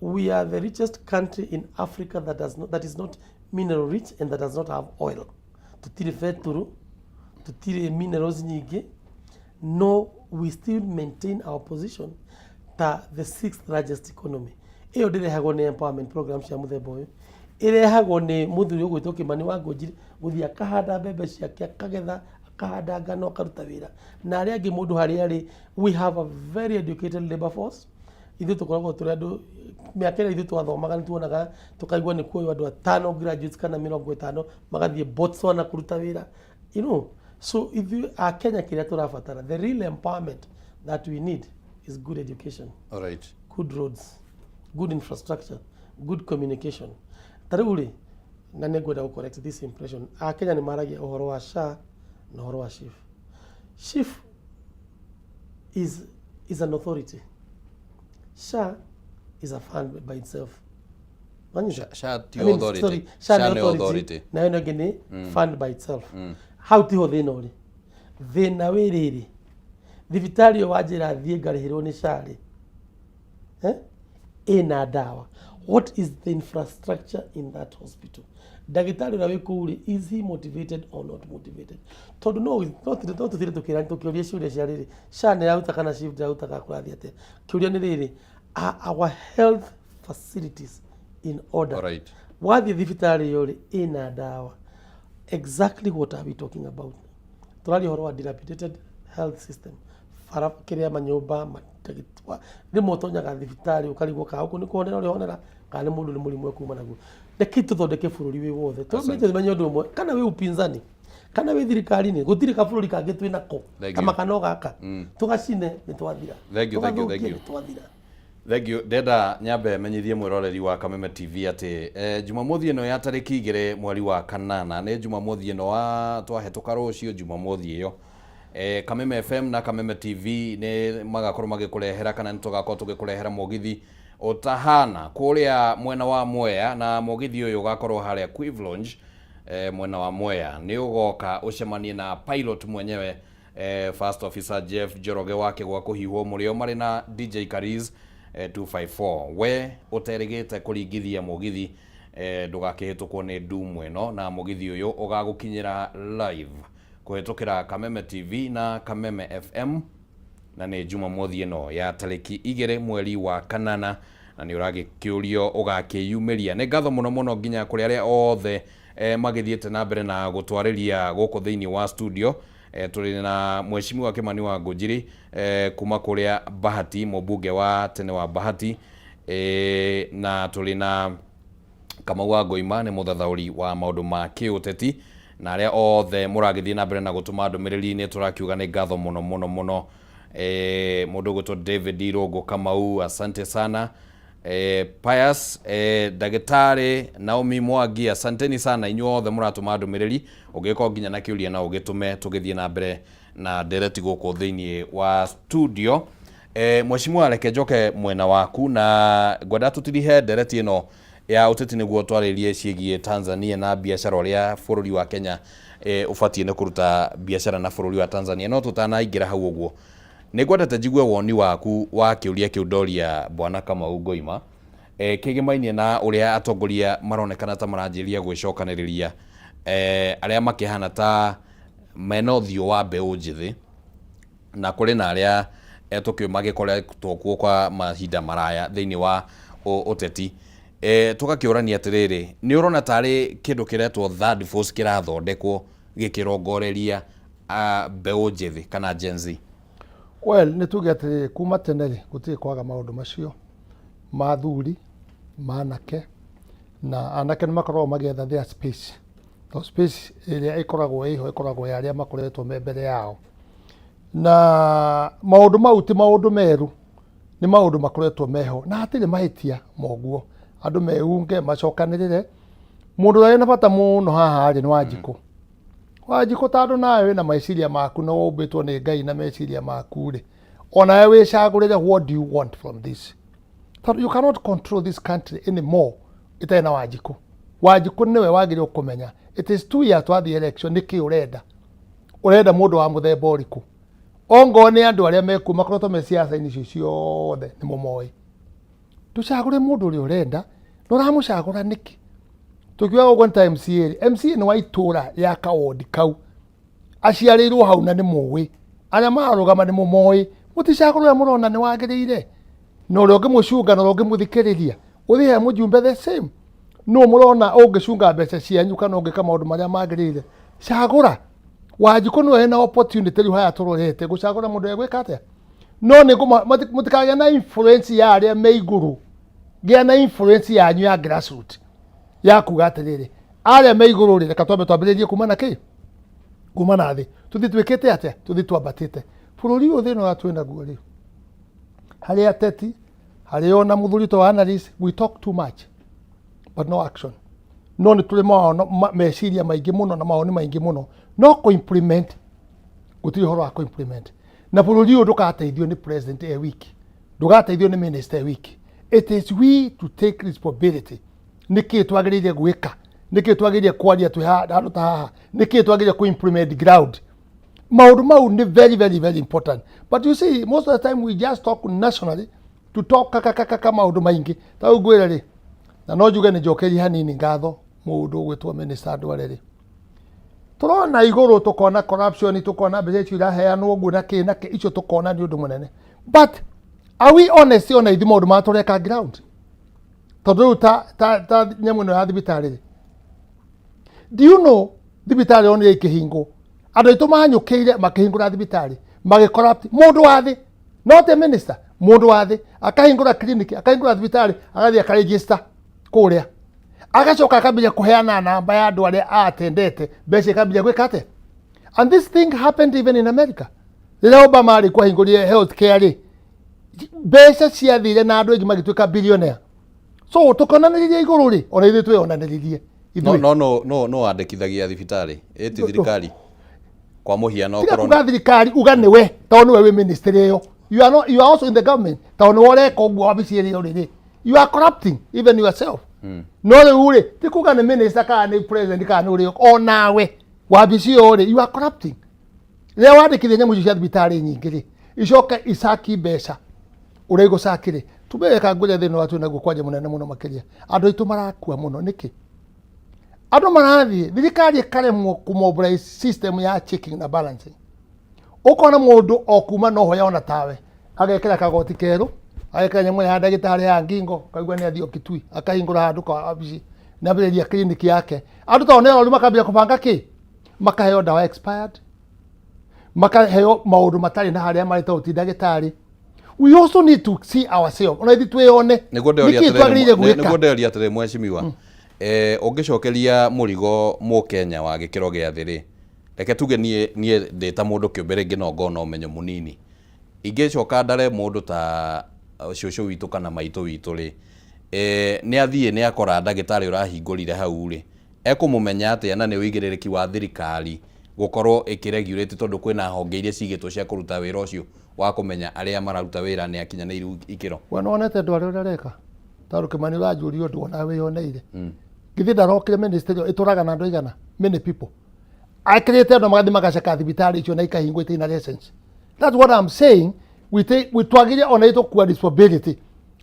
we are the richest country in Africa that does not, that is not mineral rich and that does not have oil. Tutire betũrũ, tutire minerals nyingĩ, no we still maintain our position ta the sixth largest economy. Ĩyo ndĩrehagwo nĩ empowerment program cia mũthemba ũyũ, ĩrehagwo nĩ mũthuri ũgwĩtwo Kimani wa Ngũnjiri gũthiĩ akahanda mbembe ciake, akagetha, akahanda ngano, akaruta wĩra na arĩa angĩ mũndũ harĩa arĩ. We have a very educated labor force. Ithuĩ tũkoragwo tũrĩ andũ mĩaka ĩrĩa ithuĩ twathomaga nĩ tuonaga tũkaigua nĩ kuoywo andũ atano graduates kana 50 magathiĩ Botswana kũruta wĩra. So ithuĩ a Kenya kĩrĩa tũrabatara, the real empowerment that we need is good education, good roads, good infrastructure, good communication. Ta rĩu rĩ, na nĩ ngwenda gũ correct this impression, Akenya nĩ maragia ũhoro wa SHA na ũhoro wa SHIF. SHIF is an authority. SHA is a fund by itself. Wanyita? SHA ti I mean, authority. Sorry, SHA SHA nĩ nĩ authority, authority. nayo ĩno ĩngĩ nĩ fund by itself. Hau tiho thĩna ũrĩ. Thĩna wĩ rĩrĩ, thibitarĩ ĩyo wanjĩra thiĩ ngarĩhĩrwo nĩ SHA rĩ, eh? Ĩna ndawa? What is the infrastructure in that hospital? Ndagĩtarĩ ũrĩa wĩ kũu rĩ, is he motivated or not motivated? Tondũ no tũthire tũkĩra tũkĩũria ciũria cia rĩrĩ, SHA nĩ ĩraruta kana SHIF ndĩraruta, kana kũrathiĩ atĩa. Kĩũria nĩ rĩrĩ, are our health facilities in order? Wathiĩ thibitarĩ ĩyo rĩ, ĩna ndawa? Exactly what are we talking about? Tũraria ũhoro wa dilapidated health system, bara, kĩrĩa, manyũmba rĩmwe ũtonyaga thibitarĩ ũkarigwo kana gũkũ nĩ kũhonera ũrĩhonera kana nĩ mũndũ nĩ mũrimũ ekuma naguo. Reke tũthondeke bũrũri wĩ wothe. Asante. Tũmenye ũndũ ũmwe, kana wĩ upinzani kana wĩ thirikari-inĩ, gũtirĩ kabũrũri kangĩ twĩ nako. Thank you. Kama kana gaka tũgacine nĩ twathira. Thank you, thank you, thank Tũgathũkie you. nĩ twathira. Thank you. Ndenda nyambe menyithie mwĩroreri wa Kameme TV atĩ Jumamothi ĩno ya tarĩki 2 mweri wa kanana, nĩ Jumamothi ĩno wa twahĩtũka rũciũ, Jumamothi ĩyo Kameme FM na Kameme TV nĩ magakorwo magĩkũrehera kana nĩ tũgakorwo tũgĩkũrehera mũgithi ũtahana kũrĩa mwena wa Mwea, na mũgithi ũyũ ũgakorwo harĩa Quive Lounge, mwena wa Mwea. Nĩ ũgoka ũcemanie na pilot mwenyewe, First Officer Jeff Njoroge wake gwa kũhiũhwo mũrĩo, marĩ na DJ Kariz 254. We ũterĩgĩte kũringithia mũgithi, ndũgakĩhĩtũkwo nĩ ndumu ĩno, na mũgithi ũyũ ũgagũkinyĩra live kũhĩtũkĩra Kameme TV na Kameme FM, na nĩ Jumamothi ĩno ya tarĩki 2 mweri wa kanana, na nĩ ũragĩkĩũrio ũgakĩyumĩria. Nĩ ngatho mũno mũno nginya kũrĩ arĩa othe magĩthiĩte na mbere na gũtwarĩria gũkũ thĩinĩ wa studio. Tũrĩ na Mheshimiwa Kimani wa Ngũnjiri kuma kũrĩa Bahati, mũmbunge wa tene wa Bahati, na tũrĩ na Kamau wa Ngoima, nĩ mũthathaũri wa maũndũ ma kĩũteti, na arĩa othe mũragĩthiĩ na mbere na gũtũma ndũmĩrĩri nĩ tũrakiuga nĩ ngatho mũno mũno mũno. Mũndũ ũgwĩtwo David Irũngũ Kamau, asante sana. Pius, ndagĩtarĩ Naomi Mwangi, asanteni sana inyuĩ othe mũratũma ndũmĩrĩri. Ũngĩgĩkorwo nginya na kĩũria na ũgĩtũme tũgĩthiĩ na mbere na ndereti gũkũ thĩinĩ wa studio. Mheshimiwa, reke njoke mwena waku na ngwenda tũtirihe ndereti ĩno ya ũteti nĩguo twarĩrie ciĩgiĩ Tanzania na biacara, ũrĩa bũrũri wa Kenya ũbatiĩ nĩ kũruta biacara na bũrũri wa Tanzania. No tũtanaingĩra hau ũguo, nĩ ngwendete njigue woni waku wa kĩũria kĩu ndoria Bwana Kamau Ngoima, kĩgĩmainie na ũrĩa atongoria maronekana ta maranjĩrĩria gwĩcokanĩrĩria, arĩa makĩhana ta mena ũthiũ wa mbeũ njĩthĩ, na kũrĩ na arĩa tũkĩũĩ magĩkoretwo kuo kwa mahinda maraya thĩinĩ wa ũteti. Tũgakĩũrania atĩrĩrĩ, nĩ ũrona tarĩ kĩndũ kĩretwo third force kĩrathondekwo gĩkĩrongoreria mbeũ njĩthĩ kana Gen Z? Well, nĩ tuge atĩrĩrĩ, kuma tene rĩ, gũtirĩ kwaga maũndũ macio ma athuri, ma anake, na anake nĩ makoragwo magĩetha their space, to space ĩrĩa ĩkoragwo ĩho ĩkoragwo ya arĩa makoretwo me mbere yao. Na maũndũ mau ti maũndũ merũ, nĩ maũndũ makoretwo meho na hatirĩ mahĩtia moguo. Andũ meunge macokanĩrĩre. Mũndũ ũrĩa wĩna bata mũno haha rĩ nĩ Wanjikũ. Wanjikũ, tondũ nawe wĩna meciria maku na ũmbĩtwo nĩ Ngai na meciria maku rĩ, onawe wĩcagũrĩre what do you want from this, tondũ you cannot control this country anymore ĩtarĩ na Wanjikũ. Wanjikũ nĩwe wagĩrĩirwo kũmenya it is 2 years twathiĩ election, nĩkĩ ũrenda, ũrenda mũndũ wa mũthemba ũrĩkũ. Ongorwo nĩ andũ arĩa mekuo makoretwo me ciaca-inĩ icio ciothe nĩ mũmoĩ, tũcagũre mũndũ ũrĩa ũrenda. Na ũramũcagũra nĩkĩ? Tũkiuga ũguo nĩ ta MCA rĩ, MCA nĩ wa itũra rĩa kawondi kau, aciarĩirwo hau na nĩ mũĩ arĩa mararũgama nĩ mũmoĩ. Mũticagũra ũrĩa mũrona nĩ wagĩrĩire na ũrĩa ũngĩmũcunga na ũrĩa ũngĩmũthikĩrĩria. Ũthiĩ he mũjumbe the same, nũ mũrona ũngĩcunga mbeca cianyu kana ũngĩka maũndũ marĩa magĩrĩire, cagũra. Wanjikũ nĩwe wĩna opportunity rĩu haya tũrorete gũcagũra mũndũ egwĩka atĩa. No nĩ mũtikagĩa na influence ya arĩa me igũrũ, gĩa na influence yanyu ya grassroot ya kuga atĩrĩrĩ, arĩa me igũrũ rĩ, reka twambe twambĩrĩrie kuma na kĩ, kuma na thĩ, tũthiĩ twĩkĩte atĩa, tũthiĩ twambatĩte. Bũrũri ũyũ thĩna ũrĩa twĩ naguo rĩ, harĩ ateti, harĩ ona mũthuri to analyst, we talk too much but no action. No nĩ tũrĩ maono meciria maingĩ mũno na mawoni maingĩ mũno, no kũ-implement gũtirĩ ũhoro wa kũ-implement. Na bũrũri ũyũ ndũgateithio nĩ president e wiki, ndũgateithio nĩ minister e wiki. It is we to take responsibility. Nĩkĩ twagĩrĩire gwĩka? Nĩkĩ twagĩrĩire kwaria twĩ handũ ta haha? Nĩkĩ twagĩrĩire kũ-implement ground? Maũndũ mau nĩ very very very important, but you see, most of the time we just talk nationally, to talk kakakaka maũndũ maingĩ. Ta rĩu ngwĩre rĩ, na no njuge nĩ njokerie hanini ngatho mũndũ ũgwĩtwo minister Ndware rĩ, tũrona igũrũ, tũkona corruption, tũkona mbeca icio iraheanwo ũguo na kĩ na kĩ, icio tũkona nĩ ũndũ mũnene. But are we honest ona ithuĩ maũndũ marĩa tũreka ground? Tondũ rĩu ta nyamũ ĩno ya thibitarĩ rĩ, do you know thibitarĩ onire ikĩhingwo, andũ aitũ manyũkĩire makĩhingũra thibitarĩ, magĩcorrupt mũndũ wa thĩ, not a minister, mũndũ wa thĩ akahingũra clinic, akahingũra thibitarĩ, agathiĩ akaregister kũrĩa, agacoka akambĩrĩria kũheana namba ya andũ arĩa atendete, mbeca ikambĩrĩria gwĩka atĩa. And this thing happened even in America rĩrĩa Obama arĩ kuahingũrire health care rĩ, mbeca ciathire na andũ aingĩ magĩtuĩka billionaire. So tũkonanĩrĩria igũrũ rĩ, ona ithuĩ twĩonanĩrĩrie no ithuĩ. No wandĩkithagia thibitarĩ ĩti thirikari kwa mũhiano Tiga okorwo kuga thirikari, uga nĩwe, tondũ nĩwe wĩ ministry ĩyo. You are not, you are also in the government, tondũ nĩwe ũreka ũguo wabici ĩrĩa ũrĩ rĩ, you are corrupting even yourself. No rĩu rĩ, ti kuga nĩ minister kana nĩ president kana nĩ ũrĩa, o nawe wabici ĩyo rĩ, you are corrupting. Rĩrĩa wandĩkithia nyamũ icio cia thibitarĩ nyingĩ rĩ, icoke icaki mbeca ũrĩa igũcaki rĩ, tumbe ngwĩre thĩna wa twĩ naguo kwanja mũnene mũno makĩria, andũ aitũ marakua mũno nĩkĩ? Andũ marathiĩ thirikari ĩkaremwo kũmobilize system ya checking na balancing. Ũkona mũndũ o kuma no hoya ona tawe agekĩra kagoti kerũ, agekĩra nyamũ ya ndagĩtarĩ ya ngingo, kaigua nĩ athiĩ Kitui, akahingũra handũ ka wabici nambĩrĩria clinic yake. Andũ tondũ nĩ arwaru makambia kũbanga kĩ, makaheo ndawa expired. Makaheo maũndũ matarĩ na harĩa marĩ, tondũ ti ndagĩtarĩ. We also need to see ourselves, ona ithuĩ twĩyone Nĩguo ndeoria nĩkĩĩ twagĩrĩire atĩrĩrĩ, gwĩka. Nĩguo ndeoria atĩrĩrĩ, mheshimiwa, ũngĩcokeria mũrigo mũkenya wa gĩkĩro gĩa thĩ rĩ, reke tuge niĩ ndĩ ta mũndũ kĩũmbe, rĩngĩ no ngorwo na ũmenyo mũnini, ingĩcoka ndare mũndũ ta cũcũ witũ kana maitũ witũ rĩ, nĩ athiĩ nĩ akora ndagĩtarĩ ũrahingũrire hau rĩ, ekũmũmenya atĩa? Na nĩ ũigĩrĩrĩki wa thirikari gũkorwo ĩkĩregulate, tondũ kwĩna honge iria cigĩtwo cia kũruta wĩra ũcio wa kũmenya arĩa mararuta wĩra nĩ akinyanĩiru ikĩro. We nĩwonete andũ arĩa ũrĩa areka, tondũ Kĩmani ũranjũria ũndũ ona wĩyoneire. Githĩ ndarokire ministry ĩyo ĩtũraga na andũ aigana, many people, akĩrĩte andũ magathiĩ magaceka thibitarĩ icio na ikahingwo itarĩ na license. That's what I'm saying. We take, we twagire ona itũ kua responsibility.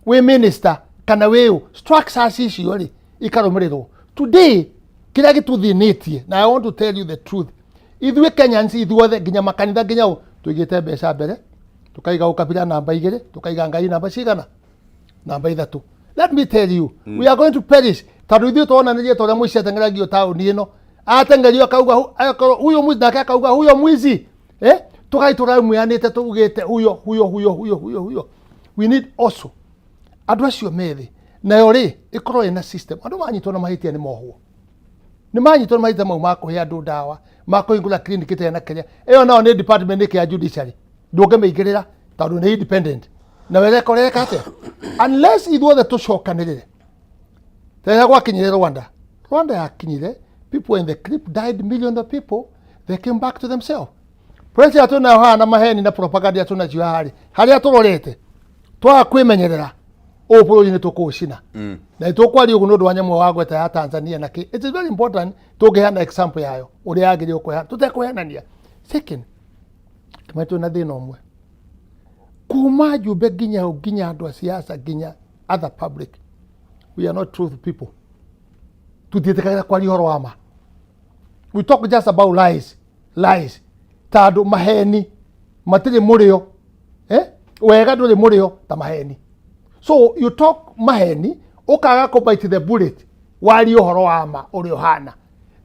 Wĩ minister kana wĩ ũ, structures icio rĩ ikarũmĩrĩrwo. Today kĩrĩa gĩtũthĩnĩtie, na I want to tell you the truth, ithuĩ Kenyans ithuothe, nginya makanitha, nginya ũ, tũigĩte mbeca mbere, tũkaiga ũkabira namba 2, tũkaiga Ngai namba cigana, namba 3. Let me tell you, we are going to perish, tondũ ithuĩ twonanirie ta ũrĩa mũici ateng'eragio taũni ĩno, ateng'erio akauga akorwo huyo mwizi, nake akauga huyo mwizi, eh? Tũgaitũra mwĩanĩte tugĩte huyo huyo huyo huyo huyo huyo. We need also andũ acio methĩ nayo rĩ ĩkorwo ĩna system. Andũ manyitwo na mahĩtia nĩ mohwo, nĩ manyitwo na mahĩtia mau ma kũhe andũ ndawa, ma kũhingũra clinic ĩtarĩ na kĩrĩa, ĩyo nayo nĩ department ĩkĩ ya judiciary, ndũngĩmĩingĩrĩra tondũ nĩ independent. Na wereka ũreka atĩa unless ithuothe tũcokanĩrĩre rĩrĩa gwakinyire Rwanda? Rwanda yakinyire, people in the clip died, millions of people. They came back to themselves. Pressure ĩrĩa twĩnayo haha na maheni na propaganda ĩrĩa twĩnacio haha rĩ, harĩa tũrorete twaga kwĩmenyerera, ũũ bũrũri nĩ tũkũũcina. Na nĩ tũkwaria ũguo nĩ ũndũ wa nyamũ wa gweta ya Tanzania na kĩ. It is very important tũngĩheana example yayo ũrĩa yagĩrĩirwo kũheana tũtekũhenania. Second, kĩmwe, twĩna thĩna ũmwe kuma njumbe nginya ũ, nginya andũ a siasa, nginya other public, we are not truth people. Tutiĩtĩkagĩra kwaria ũhoro wa ma. We talk just about lies, lies, tondũ maheni matirĩ mũrĩo, eh? Wega ndũrĩ mũrĩo ta maheni. So you talk maheni, ũkaga kũ bite the bullet warie ũhoro wa ma ũrĩa ũhana,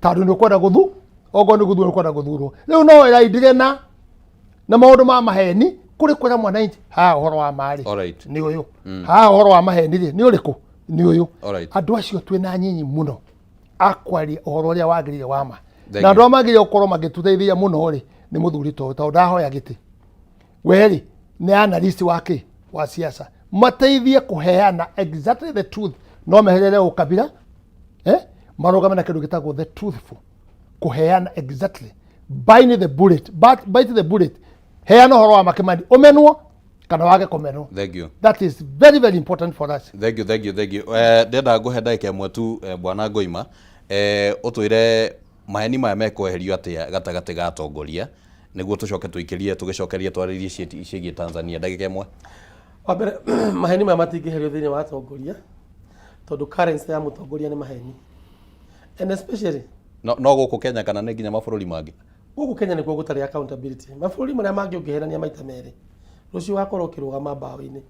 tondũ nĩ ũkwenda gũthu okorwo nĩ gũthurwo, ũkwenda gũthurwo rĩu no ĩraindire na maũndũ ma maheni kũrĩ kwĩra mwananchi haha ũhoro wa ma rĩ nĩ ũyũ, haha ũhoro wa maheni rĩ nĩ ũrĩkũ, nĩ ũyũ. Andũ acio twĩna nyinyi mũno akwaria ũhoro ũrĩa wagĩrĩire wa ma. Thank Na you. andũ arĩa magĩrĩire gũkorwo magĩtũteithia mũno rĩ nĩ mũthuri tondũ tondũ ndahoya gĩtĩ we rĩ nĩ analyst wa kĩ wa siasa, mateithie kũheana exactly the truth, no meherere ũkabira, eh? Marũgame na kĩndũ gĩtagwo the truthful, kũheana exactly, bite the bullet, bite the bullet, heana ũhoro wa makĩmani, ũmenwo kana wage kũmenwo. Thank you. That is very very important for us. Thank you, thank you, thank you. Ndenda ngũhe ndagĩka 1 tu, bwana Ngoima, ũtwĩre maheni maya mekweherio atĩa gatagatĩ ga atongoria, nĩguo tũcoke tũikĩrie tũgĩcokerie twarĩrie ciĩgiĩ Tanzania. Ndagĩka 1. Wa mbere, maheni maya matingĩherio thĩinĩ wa atongoria, tondũ currency ya mũtongoria nĩ maheni, and especially No gũkũ Kenya kana nĩ nginya mabũrũri mangĩ? Gũkũ Kenya nĩkuo gũtarĩ accountability. Mabũrũri marĩa mangĩ ũngĩhenania maita merĩ, rũciũ wakorwo ũkĩrũgama mbaũ-inĩ.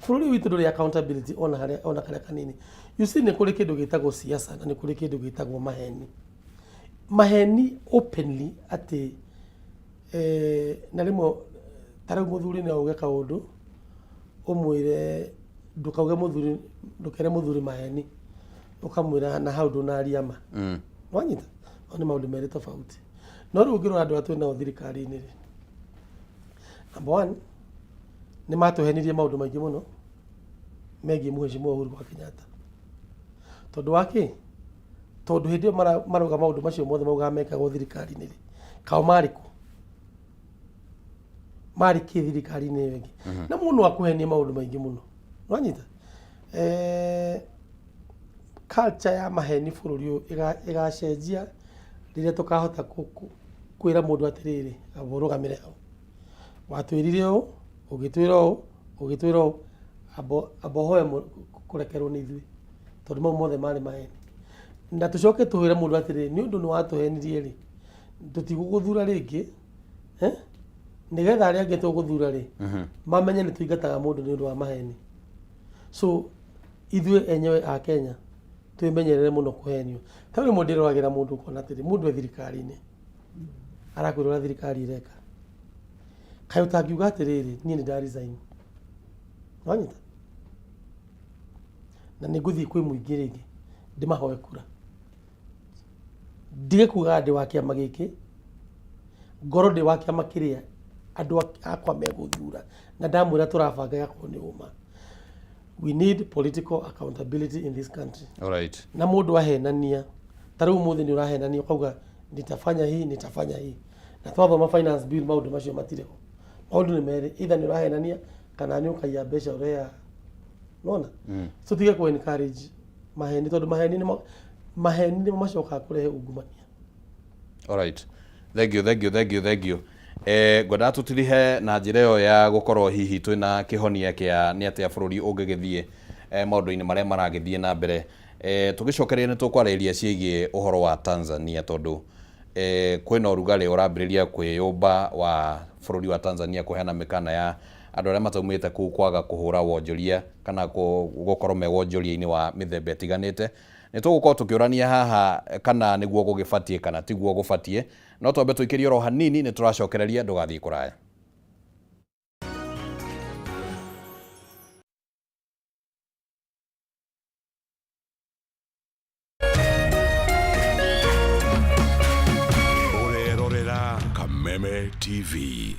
Bũrũri witũ ndũrĩ accountability ona harĩa ona karĩa kanini. You see, nĩ kũrĩ kĩndũ gĩtagwo siasa na nĩ kũrĩ kĩndũ gĩtagwo maheni. Maheni openly atĩ na rĩmwe ta rĩu mũthuri no auge kaũndũ, ũmwĩre ndũkauge mũthuri, ndũkere mũthuri maheni, ũkamwĩra na hau ndũnaria ma. Wanyita mau nĩ maũndũ merĩ tofauti. No rĩu ũngĩrora andũ arĩa twĩ nao thirikari-inĩ rĩ, number one, nĩ matũhenirie maũndũ maingĩ mũno megiĩ Mheshimiwa Uhuru wa Kenyatta. Tondũ wa kĩ? Tondũ hĩndĩ ĩyo marauga maũndũ macio mothe maugaga mekagwo thirikari-inĩ rĩ, kao marĩ kũ? Marĩ kĩ thirikari-inĩ ĩyo ĩngĩ? Na mũndũ no akũhenie maũndũ maingĩ mũno. Wanyita, culture ya maheni bũrũri ũyũ ĩgacenjia rĩrĩa tũkahota kwĩra mũndũ atĩrĩrĩ, amba ũrũgamĩre hau, watwĩrire ũũ, ũgĩtwĩra ũũ, ũgĩtwĩra ũũ, amba ũhoe kũrekerwo nĩ ithuĩ, tondũ mau mothe marĩ maheni. Na tũcoke tũhĩre mũndũ atĩrĩrĩ, nĩ ũndũ nĩ watũhenirie rĩ, tũtigũgũthura rĩngĩ, eh? Nĩgetha arĩa angĩ tũgũthura rĩ mamenye nĩ tũingataga mũndũ nĩ ũndũ wa maheni. So ithuĩ enyewe a Kenya twĩmenyerere mũno kũhenio. Ta rĩmwe ndĩroragĩra mũndũ ũkona atĩrĩ, mũndũ e thirikari-inĩ. Arakwĩra ũrĩa thirikari ĩreka. Kaĩ ũtangiuga atĩrĩrĩ, niĩ nĩ nda resign. Wanyita? Na nĩ ngũthiĩ kwĩ mũingĩ rĩngĩ ndĩmahoe kura. Ndige kugaga ndĩ wa kĩama gĩkĩ, ngorwo ndĩ wa kĩama kĩrĩa andũ akwa megũthura na ndamwĩra tũrabanga ĩgakorwo nĩ ũma. We need political accountability in this country. Alright. Na mũndũ ahenania, ta rĩu ũmũthĩ nĩ ũrahenania ũkauga nitafanya hii, nitafanya hii, na twathoma finance bill maũndũ macio matirĩ ho. Maũndũ nĩ merĩ, either nĩ ũrahenania kana nĩ ũkaiya mbeca ũreya nona. Tũtige kũ encourage maheni tondũ maheni nĩmo, maheni nĩmo macokaga kũrehe ungumania. Alright. Thank you, thank you, thank you, thank you. Ngwendaga tũtirihe na njĩra ĩyo ya gũkorwo hihi twĩna kĩhonia kĩa nĩ atĩa bũrũri ũngĩgĩthiĩ maũndũ-inĩ marĩa maragĩthiĩ na mbere. Tũgĩcokereria nĩ tũkwarĩrĩria ciĩgiĩ ũhoro wa Tanzania tondũ kwĩna ũrugarĩ ũrambĩrĩria kwĩyũmba wa bũrũri wa Tanzania kũheana mĩkana ya andũ arĩa mataumĩte kũu kwaga kũhũra wonjoria kana gũkorwo me wonjoria-inĩ wa mĩthemba ĩtiganĩte. Nĩ tũgũkorwo tũkĩũrania haha kana nĩguo gũgĩbatiĩ kana tiguo gũbatiĩ, no twambe tũikĩrie oro hanini nĩ tũracokereria, ndũgathiĩ kũraya. Ũrerorera Kameme TV.